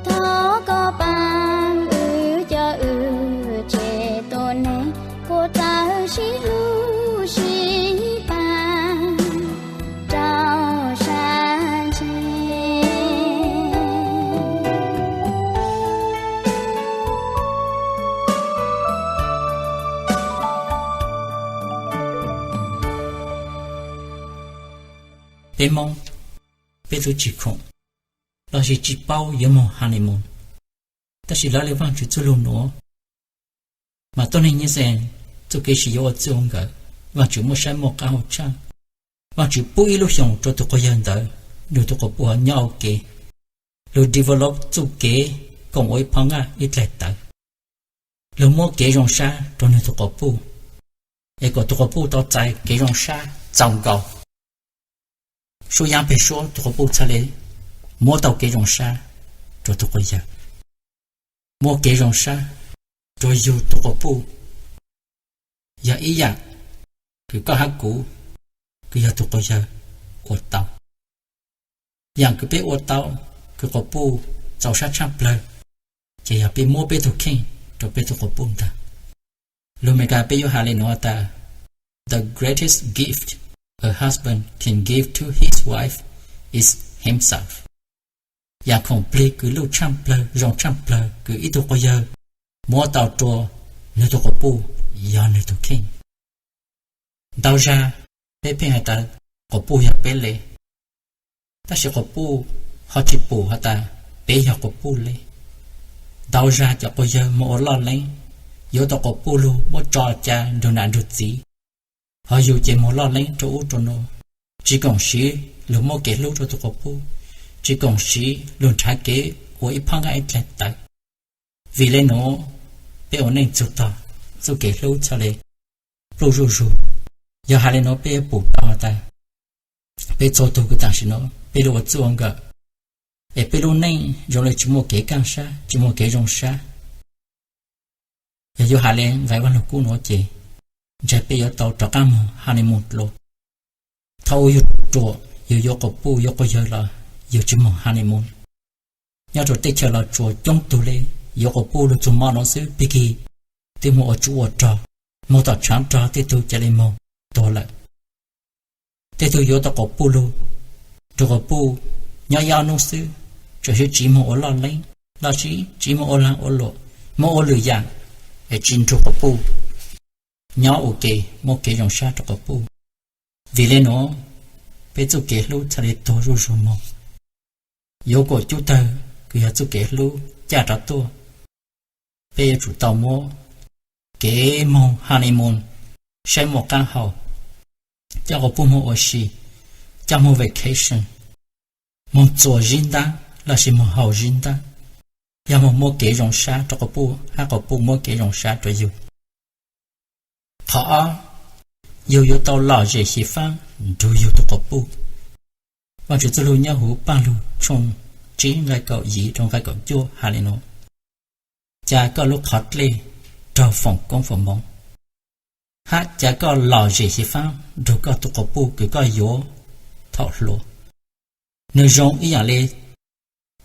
Thov koj paab wb cov wb tsev tuab neeg, kuas txawj sib hlub sib pab rau sab ntseeg. Peb Moob, peb tub tsis khoom, los sis tsis paub yuav moog honeymoon, tab sis lawv le Vaajtswv txuj lug nuav, mas tuab neeg Nyiaj Xees txuj kev sib yuav ua txij ua nkawm, Vaajtswv muaj sab muaj qab hauv tshaaj. Vaajtswv pub ib lub xyoos rua tug quas yawg ntawd, nwg tug quas puj ho nyob ua ke, lug develop txuj kev koom ua ib phab nqaj ib dlaim tawv, lug muab kev zoo sab rua nwg tug quas puj, es kom tug quas puj tau txais kev zoo sab txaus nkaus. Suab yaab peg suab tug quas puj txhad le muab tau kev zoo sab rua tug quas yawg. Muab kev zoo sab rua yug tug quas puj yog ib yaam kws koj hab kuv, kws yog tug quas yawg ua tau. Yaam kws peb ua tau, kws quas puj txaus sab tshaaj plawg, ces yog peb muab peb tug kheej rua peb tug quas puj ntag. Lug Amelikas peb yuav has le nuav tas, the greatest gift a husband can give to his wife is himself. Yaam khoom plig kws luj tshaaj plawg, zoo tshaaj plawg kws ib tug quas yawg muab tau rua nwg tug quas puj yog nwg tug kheej. Ntau zag peb pheej has tas quas puj yog peb le, tab sis quas puj ho tsis pum has tas peb yog quas puj le. Ntau zag cov quas yawg moog ua loj leeb, yuav tau quas puj lug muab tso ca nrug nam nrug txiv, ho yug ces moog loj leeb rua ub rua nuav, tsis koom siv lug muab kev hlub rua tug quas puj, tsis koom siv lug nrhav kev ua ib phab nqaj ib dlaim tawv. Vim le nuav peb ua neej txug tog, txuj kev hlub txhaj le pluj zuj zug. Yog has le nuav peb yuav pum tau has tas peb txhua tug kws tam sim nuav peb lug ua txuj ua nkawm, es peb lub neej zoo le tsi muaj kev kaaj sab, tsi muaj kev zoo sab. Yog yuav has le nqai Vaaj Lug Kub nuav ces ntshai peb yuav tau rov qaab moog honeymoon dlua. Thaum ub yug ruam yug yuav quas puj yuav quas yawg los yug tsi moog honeymoon. Nyob rua teb chaws Los Tsuas coob tug le yuav quas puj lug txug mo nuav xwb, pig kig twb moog ua tsuj ua rog, moog tom tshaav rog, tej tug ca le moog tuag lawm. Tej tug yuav tau quas puj lug, nrug quas puj nyob ib ob nub xwb, tsuas yog tsi moog ua loj leeb lossis tsi moog ua laag ua luam, moog ua lwm yaam, es tsi nrug quas puj nyob ua ke muab kev zoo sab rua quas puj. Vim le nuav peb txuj kev hlub txhaj le tuag zuj zug moog. Yuav kuas cub tawg kws yog txuj kev hlub caj rov tuaj, peb yuav tsum tau muab kev moog honeymoon, saib muaj qaab hau, coj quas puj moog ua si, coj moog vacation, moog txuas zib ntaab lossis moog haus zib ntaab, yog moog muab kev zoo sab rua quas puj hab quas puj muab kev zoo sab rua yug. Qhov ob, yug yuav tau lom zem xyiv faab nrug yug tug quas puj. Vaajtswv txuj lug nyob huv Paaj Lug tshooj tsib nqai kaum yim rua nqai kaum cuaj has le nuav: Ca koj lub qhov dlej raug foom koob foom moov, hab ca koj lom zem xyiv faab nrug koj tug quas puj kws koj yuav thaum hluas. Nwg zoo ib yaam le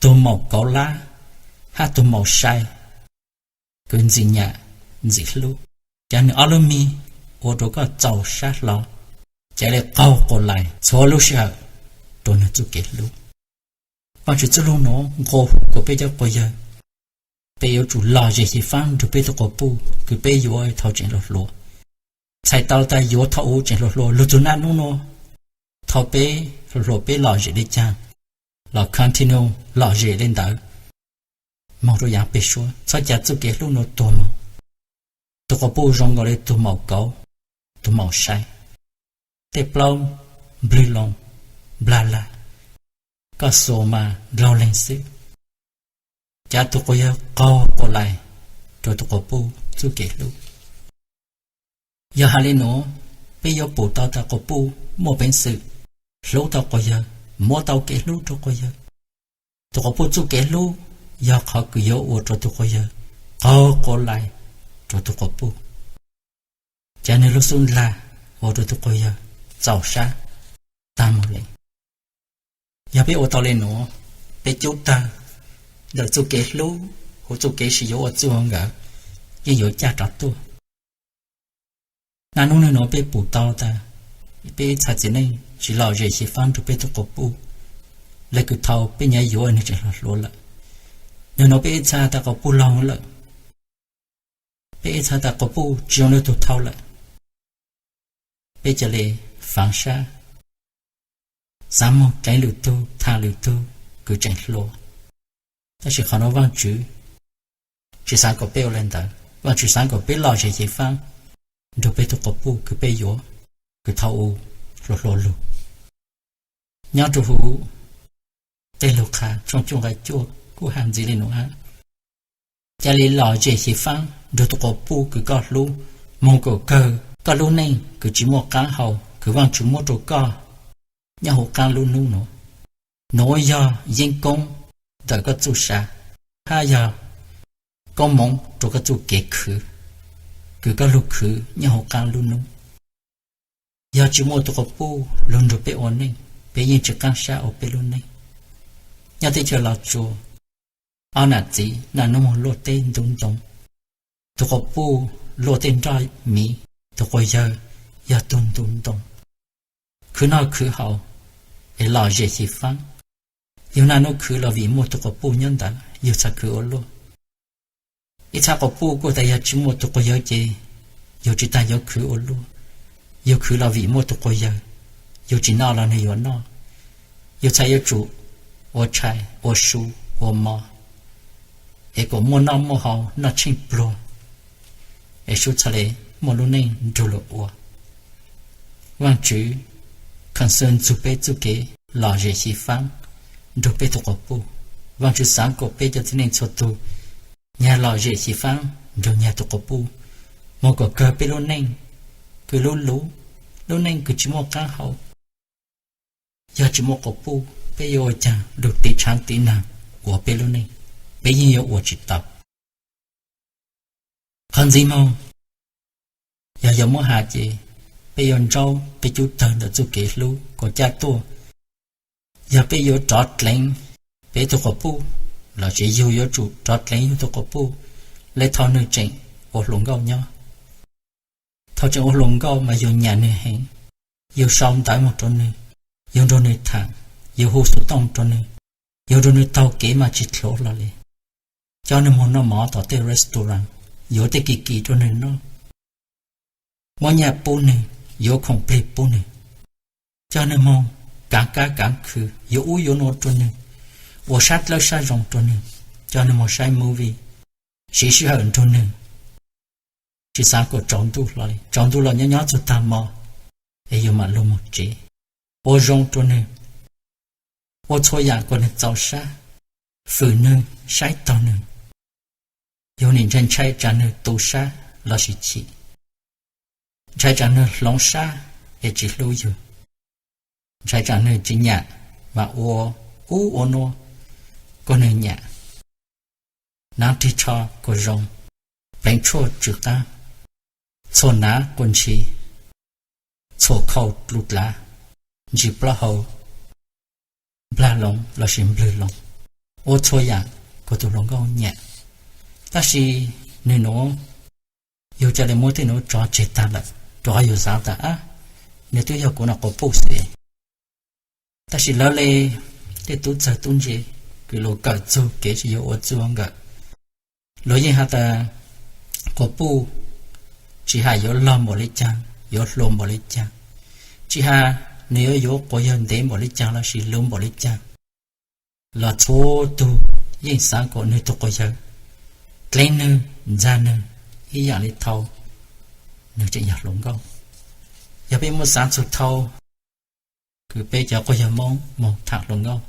tug maum kauv lab hab tug maum sai kws ntxim nyam ntxim hlub. Ca nwg ob lub mig ua rua koj txaus sab hlo, ca le qaug quas lais txhua lub sij hawm rua nwg txuj kev hlub. Vaajtswv txuj lug nuav nqua hu kuas peb cov quas yawg, peb yuav tsum lom zem xyiv faab nrug peb tug quas puj kws peb yuav thaum tseem hluas hluas. Txhais tau tas yuav thaum u tseem hluas hluas lug txug naj nub nuav, thaum peb hluas hluas peb lom zem le caag los continue lom zem le ntawd moog rua yaav peg suab, txhob ca txuj kev hlub nuav tuag moog. Tug quas puj zoo nkaus le tug maum kauv, tug maum sai, tej plaub nplwg loo nplag lag, koj xuas mas dlaug leeg xwb. Ca tug quas yawg qaug quas lais rua tug quas puj txuj kev hlub. Yog has le nuav, peb yuav pum tau tas quas puj muaj peev xwm hlub tau quas yawg, muab tau kev hlub rua quas yawg. Tug quas puj txuj kev hlub yog qhov kws yuav ua rua tug quas yawg qaug quas lais rua tug quas puj, ca nwg lub xub lag ua rua tug quas yawg txaus sab taag moog le. Yog peb ua tau le nuav, peb cub tawg ntawm txuj kev hlub huv txuj kev sib yuav ua txuj ua nkawm yeej yuav caj rov tuaj. Naj nub nwg nuav peb pum tau tas peb ib txha txiv neej tsi lom zem xyiv faab nrug peb tug quas puj, le kws thaus peb nyuam yuav nwg tseem hluas hluas lawm. Nwg nuav peb ib txha tas quas puj laug lawm, peb ib txha tas quas puj tsi zoo le tug thaus lawm, peb ca le faav sab, xaav moog dleev lwm tug thaam lwm tug kws tseem hluas. Tab sis qhov nuav Vaajtswv tsi xaav kuas peb ua le ntawd. Vaajtswv xaav kuas peb lom zem xyiv faab nrug peb tug quas puj kws peb yuav kws thaus u hluas hluas lug. Nyob rua huv Tej Lug Qha tshooj cuaj nqai cuaj kuj has ntxiv le nuav hab: Ca le lom zem xyiv faab nrug tug quas puj kws koj hlub, moog kuas kawg koj lub neej kws tsi muaj qaab hau kws Vaajtswv muab rua koj nyob huv qaab lub nub nuav. Nuav yog yeeb koob ntawm koj txuj sa, hab yog koob moov rua koj txuj kev khwv kws koj lug khwv nyob huv qaab lub nub. Yog tsi muaj tug quas puj lug nrug peb ua neej, peb yeej tsi qaab sab ua peb lub neej. Nyob teb chaws Los Tsuas, ob nam txiv naj nub moog luaj teb ntu ntoo, tug quas puj luaj tej nroj miv, tug quas yawg yog tug ntu ntoo. Khwv noj khwv haus es lom zem xyiv faab. Yug naj nub khwv los vim muaj tug quas puj nyob ntawd yug txhaj khwv ua luaj. Ib txha quas puj kuj tas yog tsi muaj tug quas yawg ces yug tsi tas yuav khwv ua luaj. Yug khwv los vim muaj tug quas yawg, yug tsi noj los nwg yuav noj. Yug txhaj yuav tsum ua tshais, ua su, ua mov, es kuas muaj noj muaj haus noj tsheej pluag, es sub txhaj le muaj lub neej nrug luas ua. Vaajtswv concern txug peb txuj kev lom zem xyiv faab nrug peb tug quas puj. Vaajtswv xaav kuas peb cov txiv neej txhua tug nyag lom zem xyiv faab nrug nyag tug quas puj, moog kom kawg peb lub neej kws lub luv, lub neej kws tsi muaj qaab hau. Yog tsi muaj quas puj, peb yuav ua caag lug tiv tshaav tiv naag ua peb lub neej? Peb yeej yuav ua tsi tau. Qhov ntxiv moog, yog yuav muab has ces peb yuav ntsaub peb cub tawg ntawm txuj kev hlub kuas caj tuaj. Yog peb yuav rov dleev peb tug quas puj, lossis yug yuav tsum rov dleev yug tug quas puj, le thaus nwg tseem ua hluas nkauj nyob. Thaus tseem ua hluas nkauj mas yug nyam nwg heev, yug sau ntawv moog rua nwg, yug nrug nwg thaam, yug hu xuv tooj rua nwg, yug nrug nwg taug kev mas tsi dlhuav hlo le. Coj nwg moog noj mov tom tej restaurant, yuav tej kis kis rua nwg noj, muab nyaj pub nwg, yuav khoom plig pub nwg, coj nwg moog kaav kab kaav khw, yuav ub yuav nuav rua nwg, ua sab dlawb sab zoo rua nwg, coj nwg moog saib movie, siv sij hawm nrug nwg, tsi xaav kuas tsaus ntuj hlo le. Tsaus ntuj los nyob nyob txug taag mo es yug maam lug moog tsev. Ua zoo rua nwg, ua txhua yaam kuas nwg txaus sab, fwm nwg, saib taug nwg. Yug nim ntshai ntshai tsaam nwg tu sab lossis chim, ntshai tsaam nwg hloov sab es tsi hlub yug, ntshai tsaam nwg tsi nyam mas ua ub ua nuav kuas nwg nyam. Naav rig tsho kuas zoo, pleev tshuaj tsw qaab, txhua naav quas ntshis, txhua khau dlu dlav, ntsis plaub hau nplag loo lossis nplwg loo, ua txhua yaam kuas tug hluas nkauj nyam. Tab sis nwg nuav, yug ca le muab tej nuav tso tseg taag lawm, rua qhov yug xaav tas, ab, nwg twb yog kuv nuav quas puj xwb. Tab sis lawv le tej tub txawg tub ntse kws lug kawm txug kev tsi yog ua txuj ua nkawm, luag yeej has tas quas puj, tsi has yuav log npaum le caag, yuav hluas npaum le caag, tsi has nwg yuav yuav quas yawg ntev npaum le caag lossis luv npaum le caag, los txhua tug yeej xaav kuas nwg tug quas yawg dleev nwg, ntxag nwg ib yaam le thaus nwg tseem yog hluas nkauj. Yog peb muaj xaav txug thaus kws peb cov quas yawg Moob moog thaam hluas nkauj,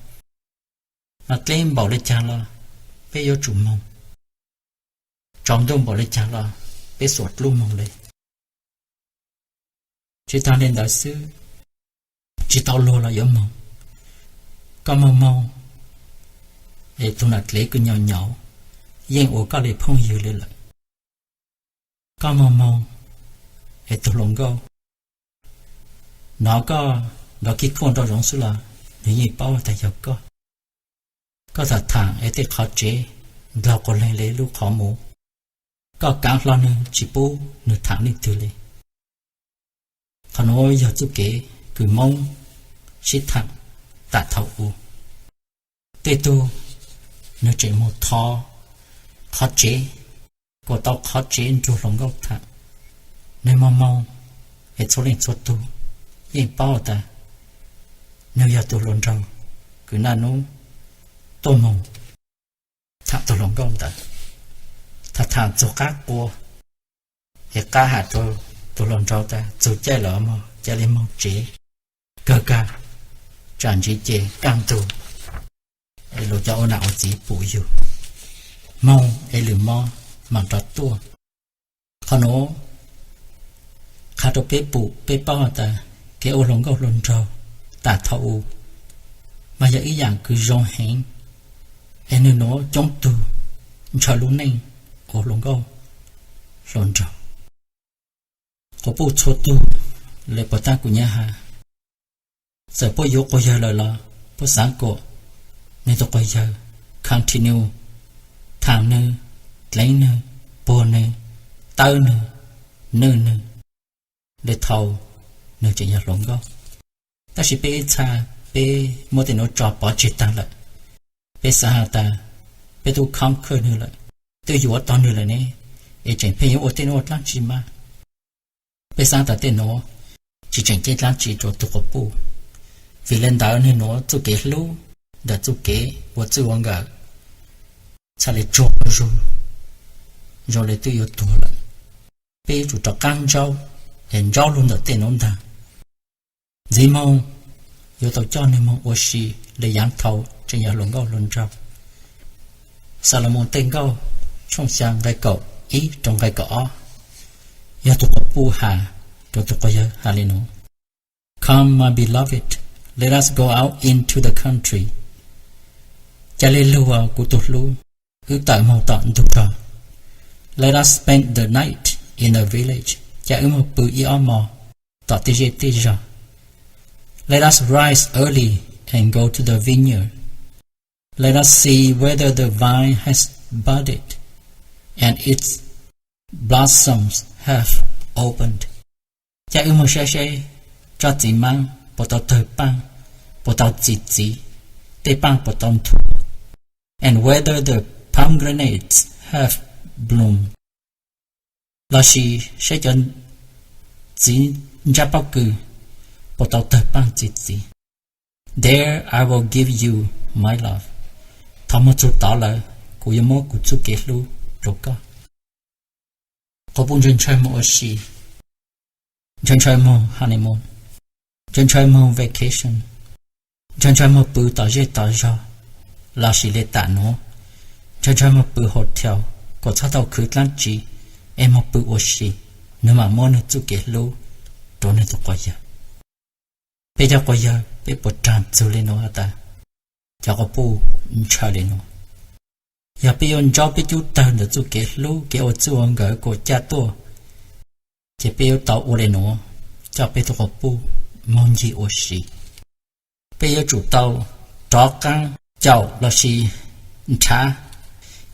mas dleb npaum le caag los peb yuav tsum moog, tsaus ntuj npaum le caag los peb xuam dlub moog le. Tsi taag le ntawd xwb, tsi tau luag los yuav moog. Koj moog moog es tug nam dlev kws nyaum nyaum yeej ua koj le phooj ywg le lawm. Koj moog moog es tug hluas nkauj nov koj nrov kij kuaj nraum zoov xwb los nwg yeej paub tas yog koj. Koj tham tham es tej qhov tsev ndlaug quas leeg le lub qhov muv, koj kaav hlo nwg tsi pub nwg tham leej twg le. Qhov nuav yog txuj kev kws Moob sib thaam tam thaum u. Tej tug nwg tseem moog thov qhov tsev, kuas tau qhov tsev nrug hluas nkauj tham. Nwg moog moog es txhua leej txhua tug yeej paub tas nwg yog tug hluas nraug kws naj nub tuaj moog tham tug hluas nkauj ntawd. Tham tham txug qab qua es qab has rua tug hluas nraug tas txug caij lawm mog, ca le moog tsev. Kawg kag, tsam ntsis ces kaj ntug es luag cov ua nam ua txiv pum yug, moog es lwm mob maam rov tuaj. Qhov nuav qha rua peb pum peb paub has tas kev ua hluas nkauj hluas nraug tam thaum u mas yog ib yaam kws zoo heev, es nwg nuav coob tug ntshaw lub neej ua hluas nkauj hluas nraug. Quas puj txhua tug le puas taab kuv nyab has, txawm puab yuav quas yawg lawm los puab xaav kuas nwg tug quas yawg continue thaam nwg, dleev nwg, puag nwg, tawb nwg, nwj nwg le thaus nwg tseem yog hluas nkauj. Tab sis peb ib txha peb muab tej nuav tso pov tseg taag lawm. Peb xaav has tas peb tub conquer nwg lawm, twb yuav tau nwg lawm ne, es tseem pheej yuav ua tej nuav dlaab tsi mas? Peb xaav tas tej nuav tsi tseem ceeb dlaab tsi rua tug quas puj. Vim le ntawd nwg nuav txuj kev hlub ntawm txuj kev ua txwj ua nkawm txhaj le tsuag zug, zoo le twb yuav tuag lawm. Peb yuav tsum rov qaab ntsaub, es ntsaub lug ntawm tej nuav ntaag. Ntxiv moog yuav tau coj nwg moog ua si le yaav thaus tseem yog hluas nkauj hluas nraug. Xalumoos tej nkauj tshooj xya nqe kaum ib rau nqe kaum ob, yog tus quas puj has rau tus quas yawg has li no: Come, my beloved, let us go out into the country. Ca le lug, kuv tus hlub, wb tawm moog tom ntug rog. Let us spend the night in the village. Ca wb moog pw ib ob mos tom tej zej tej zog. Let us rise early and go to the vineyard. Let us see whether the vine has budded and its blossoms have opened. Ca wb moog saib seb tsob txiv maab puas tau tawg paaj, puas tau txi txiv, tej paaj puas tau nthuav. And whether the pomegranates have bloomed. Lossis saib cov txiv ntsab pob kws puas tau tawg paaj txi txiv. There I will give you my love. Thaus moog txug tod lawm, kuv yuav muab kuv txuj kev hlub rau koj. Quas puj ntshaw ntshaw moog ua si, ntshaw ntshaw moog honeymoon, ntshaw ntshaw moog vacation, ntshaw ntshaw moog pw tom zej tom zog, lossis le tam nuav, ntshaw ntshaw moog pw hotel kom txhob tau khwv dlaab tsi, es moog pw ua si, nwg maam muab nwg txuj kev hlub rua nwg tug quas yawg. Peb cov quas yawg peb puas raag txug le nuav has tas cov quas puj ntshaw le nuav? Yog peb yuav ntsaub peb cub tawg ntawm txuj kev hlub kev ua txij ua nkawm kuas ca tuaj, ces peb yuav tau ua le nuav coj peb tug quas puj moog ncig ua si. Peb yuav tsum tau rov qaab caum lossis nrhav,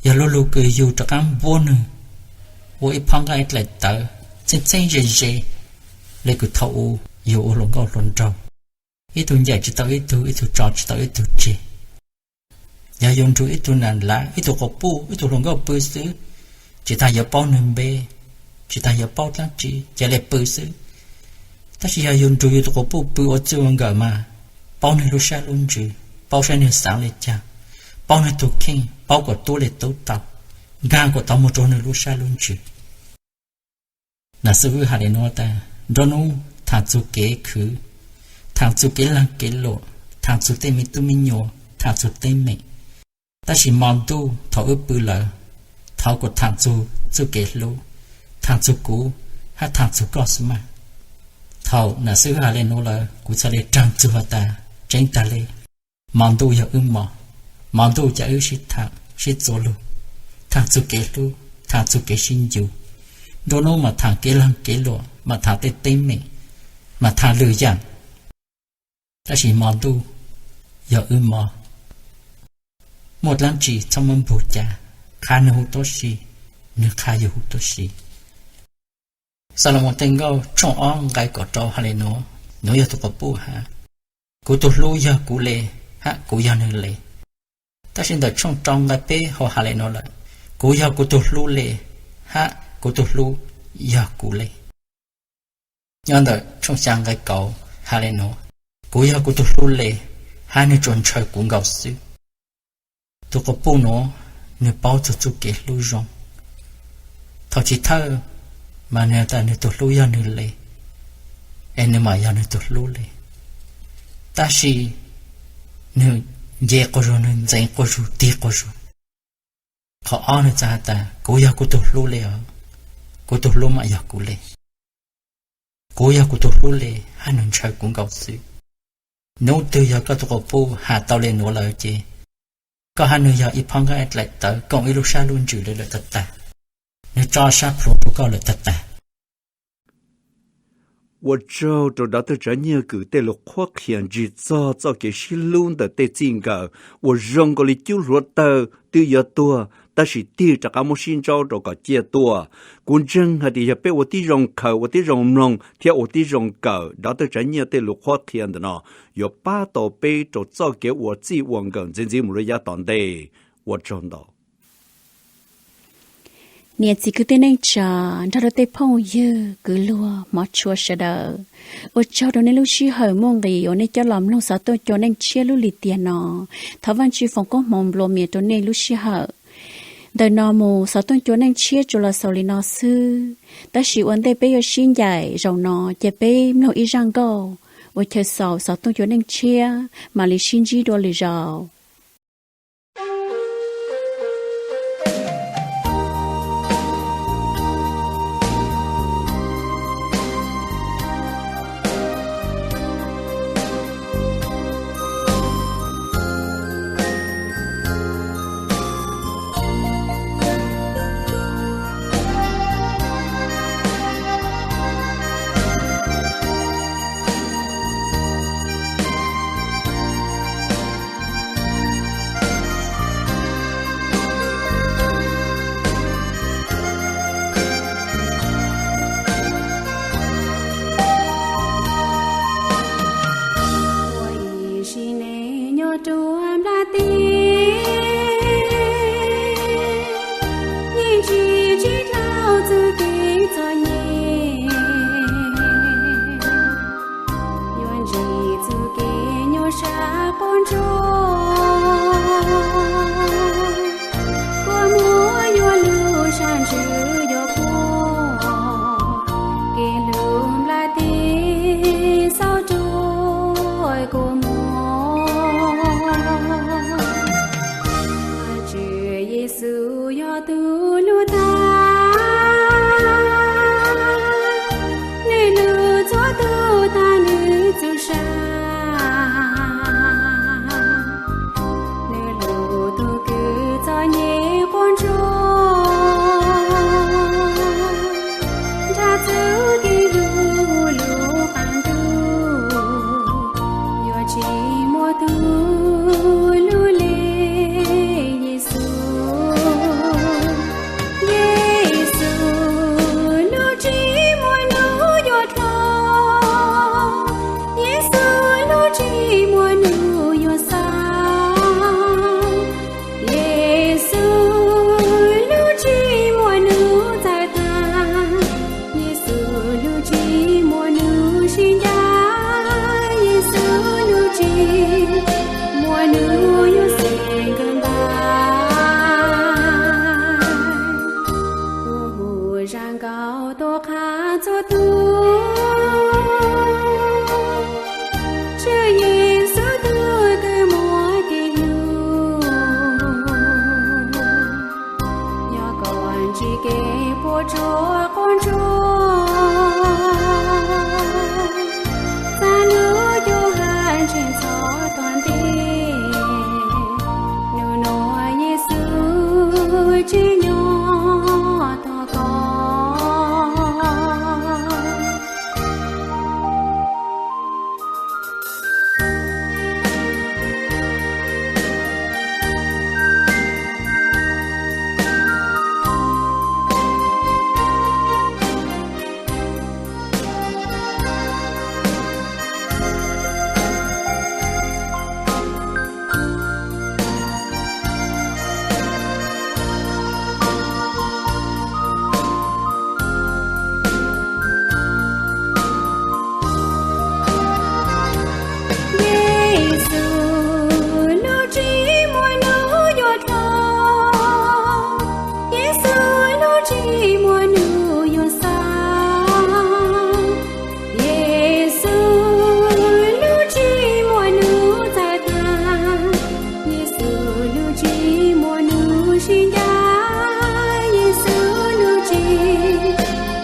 yog lub lug kws yug rov qaab npuab nwg ua ib phob nqaij dlaim tawv txheeb txheeb ze ze le kws thaus u yug ua hluas nkauj hluas nraug, ib tug ncaim tsi tau ib tug, ib tug tso tsi tau ib tug tseg. Yog yug nrug ib tug nam lav, ib tug quas puj, ib tug hluas nkauj pw xwb, tsi taag yuav paub nwg npe, tsi taag yuav paub dlaab tsi, ca le pw xwb. Tab sis yog yug nrug yug tug quas puj pw ua txij ua nkawm mas paub nwg lub sab lub ntsws, paub saib nwg xaav le caag, paub nwg tug kheej, paub kuas tub le tub tau, nkaag kuas tau moog rua nwg lub sab lub ntsws. Nam Xib Hwb has le nuav tas, nruab nub thaam txug kev khwv, thaam txug kev laag kev luam, thaam txug tej me tub me nyuam, thaam txug teeb meem. Tab sis mo ntuj thaus wb pw lawm, thaus kuas thaam txug txuj kev hlub, thaam txug kuv, hab thaam txug koj xwb mas. Thaus Nam Xib Hwb has le nuav lawm kuv txhaj le raag txug has tas tseeb taag le, mo ntuj yog wb mo, mo ntuj ca wb sib thaam sib txuas lug, thaam txug kev hlub, thaam txug kev sib ncu. Nruab nub mas thaam kev laag kev luam, mas thaam tej teeb meem, mas thaam lwm yaam. Tab sis mo ntuj yog wb mo, muaj dlaab tsi txhob muab npug ca, qha nwg huv tuab si, nwg qha yug huv tuab si. Xalumoos Tej Nkauj tshooj ob nqai kaum rau has le nuav, nuav yog tug quas puj has, kuv tug hlub yog kuv le, hab kuv yog nwg le. Tab sis ntawm tshooj rau nqai peb ho has le nuav lawm, kuv yog kuv tug hlub le, hab kuv tug hlub yog kuv le. Nyob ntawm tshooj xya nqai kaum has le nuav, kuv yog kuv tug hlub le, hab nwg tsuas ntshaw kuv nkaus xwb. Tug quas puj nuav nwg paub txug txuj kev hlub zoo. Thaus chiv thawj mas nwg has tas nwg tug hlub yog nwg le, es nwg mam yog nwg tug hlub le. Tab sis nwg nce quas zug, nwg ntxeev quas zug, tig quas zug. Qhov ob nwg txhaj has tas kuv yog kuv tug hlub le os, kuv tug hlub mam yog kuv le. Kuv yog kuv tug hlub le, hab nwg ntshaw kuv nkaus xwb. Nub twg yog koj tug quas puj has tau le nuav lawm ces koj hab nwg yog ib phob nqaij dlaim tawv koom ib lub sab lub ntsws le lawm tag tag. Nwg tso sab plhuav rua koj lawm tag tag. Ua tsaug rau Dov Tawj Tsav Nyiaj Kws tej lug qhuab qhia ntsig txog txoj kev sib hlub ntawm tej txij nkawm uas zoo nkaus li cub hluav taws twb yuav tuag tab sis tig rov qab muab sib ntsaub rau kom ciaj tuaj. Kuv ntseeg hais tias yog peb ua tib zoo khaws, ua tib zoo mloog thiab ua tib zoo kawm Dov Tawj Tsav Nyiaj tej lug qhuab qhia ntawm no, yuav pab tau peb rau txoj kev ua txij ua nkawm ntxiv ntxiv mus rau yav tom ntej. Ua tsaug ntau. Niam txiv kwv tij neej tsa nrog rau tej phooj ywg kwv luag hmov tshua sawv daws, ua tsaug rau nej lub sij hawm muaj nqis uas nej coj los mloog xov tooj cua neej tshiab lub lim tiam no. Thov Vaajtswv foom koob hmoov nplua mias rau nej lub sij hawm. Ntawm no mus xov tooj cua neej tshiab tsuas los xaus li no xwb, tab sis ua ntej peb yuav sib ncaim zaum no ces peb mloog ib zaj nkauj ua chaw xaus xov tooj cua neej tshiab mam li sib ntsib dua lwm zaus. txom nyem, yuav ntsib txoj kev nyuaj sab quas ntsuag. Kua muag yuav lug sab ntsws yuav puag, kev hlub nplai tig xauj rua kua muag. Tswv Yexus yog tug lug tag, nwg lug txhua tug taag nwg txuj sa. Nwg lug tug kws txom nyem quas ntsuag, nrhav txuj kev hlub lug qaab ntuj, yuav tsi muaj tug lug le Yexus. Yexus lug tsi muaj nub yuav dlhau, Yexus lug tsi muaj nub yuav xaa. Yexus lug tsi muaj nub txawm taag, Yexus lug tsi muaj nub sib ncaim, Yexus lug tsi muaj nub yuav xeeb kawg nkaus. Kuv hu zaj nkauj tuam qha txhua tug, Tswv Yexus tug kws muaj kev hlub, yog kom ntsib kev puam tsuaj quas ntsuag, txav lub cuab hav ntseeg txhob tuag nti. Nub nua Yexus tseem nyob tos koj. Yexus lug tsi muaj nub yuav dlhau, Yexus lug tsi muaj nub yuav xaa. Yexus lug tsi muaj nub txawm taag, Yexus lug tsi muaj nub sib ncaim, Yexus lug tsi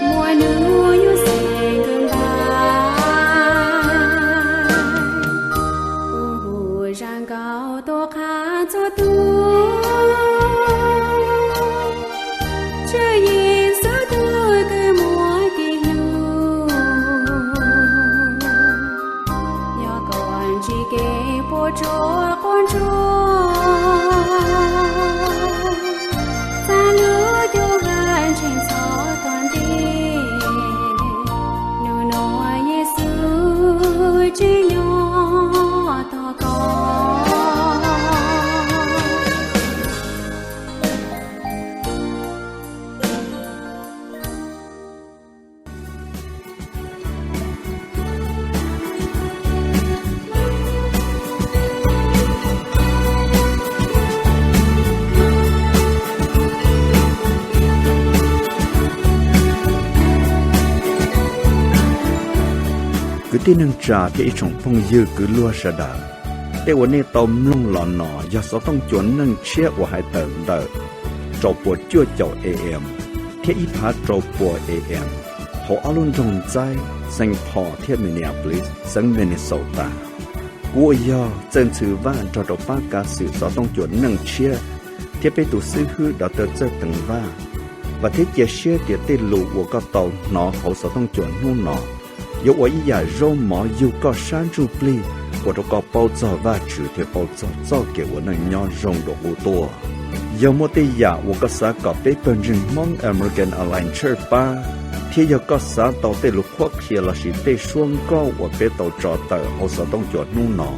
muaj nub yuav xeeb kawg nkaus. Kuv hu zaj nkauj tuam qha txhua tug, Tswv Yexus tug kws muaj kev hlub, yog kom ntsib kev puam tsuaj quas ntsuag, txav lub cuab hav ntseeg txhob tuag nti. Nub nua Yexus tseem nyob tos koj. Kwv tij neej tsa thiab ib tsoom phooj ywg kwv luag sawv daws, tej uas nej tau mloog los no yog xov tooj cua neej tshiab uas hais tawm ntawm rau puas cuaj caum A M thiab ib phav rau puas A M hauv ob lub nroog Ntxaib, Saint Paul thiab Minneapolis, xeev Minnesota. Kuv uas yog Txawj Ntxhw Vaj nrog rau pab kav xwm xov tooj cua neej tshiab thiab peb tus xib hwb Doctor Txawj Teev Vaj, vam thiab cia siab tias tej lus uas koj tau hnov hauv xov tooj cua hnub no yuav ua ib yam zaub mov yug koj sab ntsuj plig, ua rau koj paub txog Vajtswv thiab paub txog txoj kev ua neej nyob zoo dua qub tuaj. Yog muaj tej yam uas koj xav kom peb pawg ntseeg Hmoob American Alliance Church pab, thiab yog koj xav tau tej lus qhuab qhia lossis tej suab nkauj uas peb tau tso tawm hauv xov tooj cua hnub no,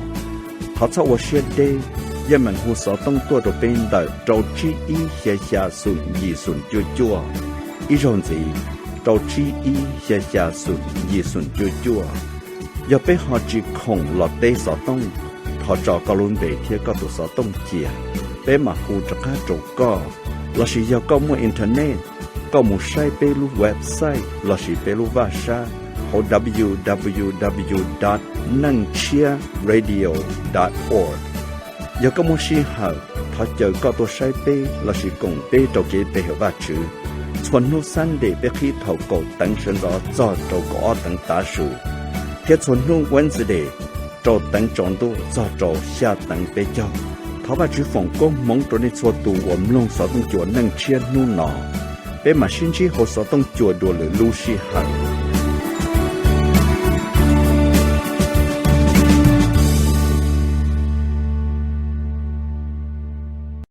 thov txhob ua siab deb, yeej meem hu xov tooj tuaj rau peb ntawm rau tsib ib xya xya xoom yim xoom cuaj cuaj. Ib zaug ntxiv, rau tsib ib xya xya xoom yim xoom cuaj cuaj. Yog peb ho tsis khoom los teb xov tooj, thov tso koj lub npe thiab koj tus xov tooj cia, peb mam hu rov qab rau koj. Lossis yog koj muaj internet, koj mus saib peb lub website lossis peb lub vaj sab hauv www dot neej tshiab radio dot org. Yog koj muaj sij hawm, thov caw koj tuaj saib peb lossis koom peb rau kev pe hawm Vajtswv. Txhua hnub Sunday peb qhib thaum kaum teev sawv ntxov txog rau kaum ob teev tav su, thiab txhua hnub Wednesday rau teev tsaus ntuj txog rau xya teev peb caug. Thov Vajtswv foom koob hmoov rau nej txhua tus uas mloog xov tooj cua Neej Tshiab hnub no. Peb mam sib ntsib hauv xov tooj cua dua lwm lub sij hawm.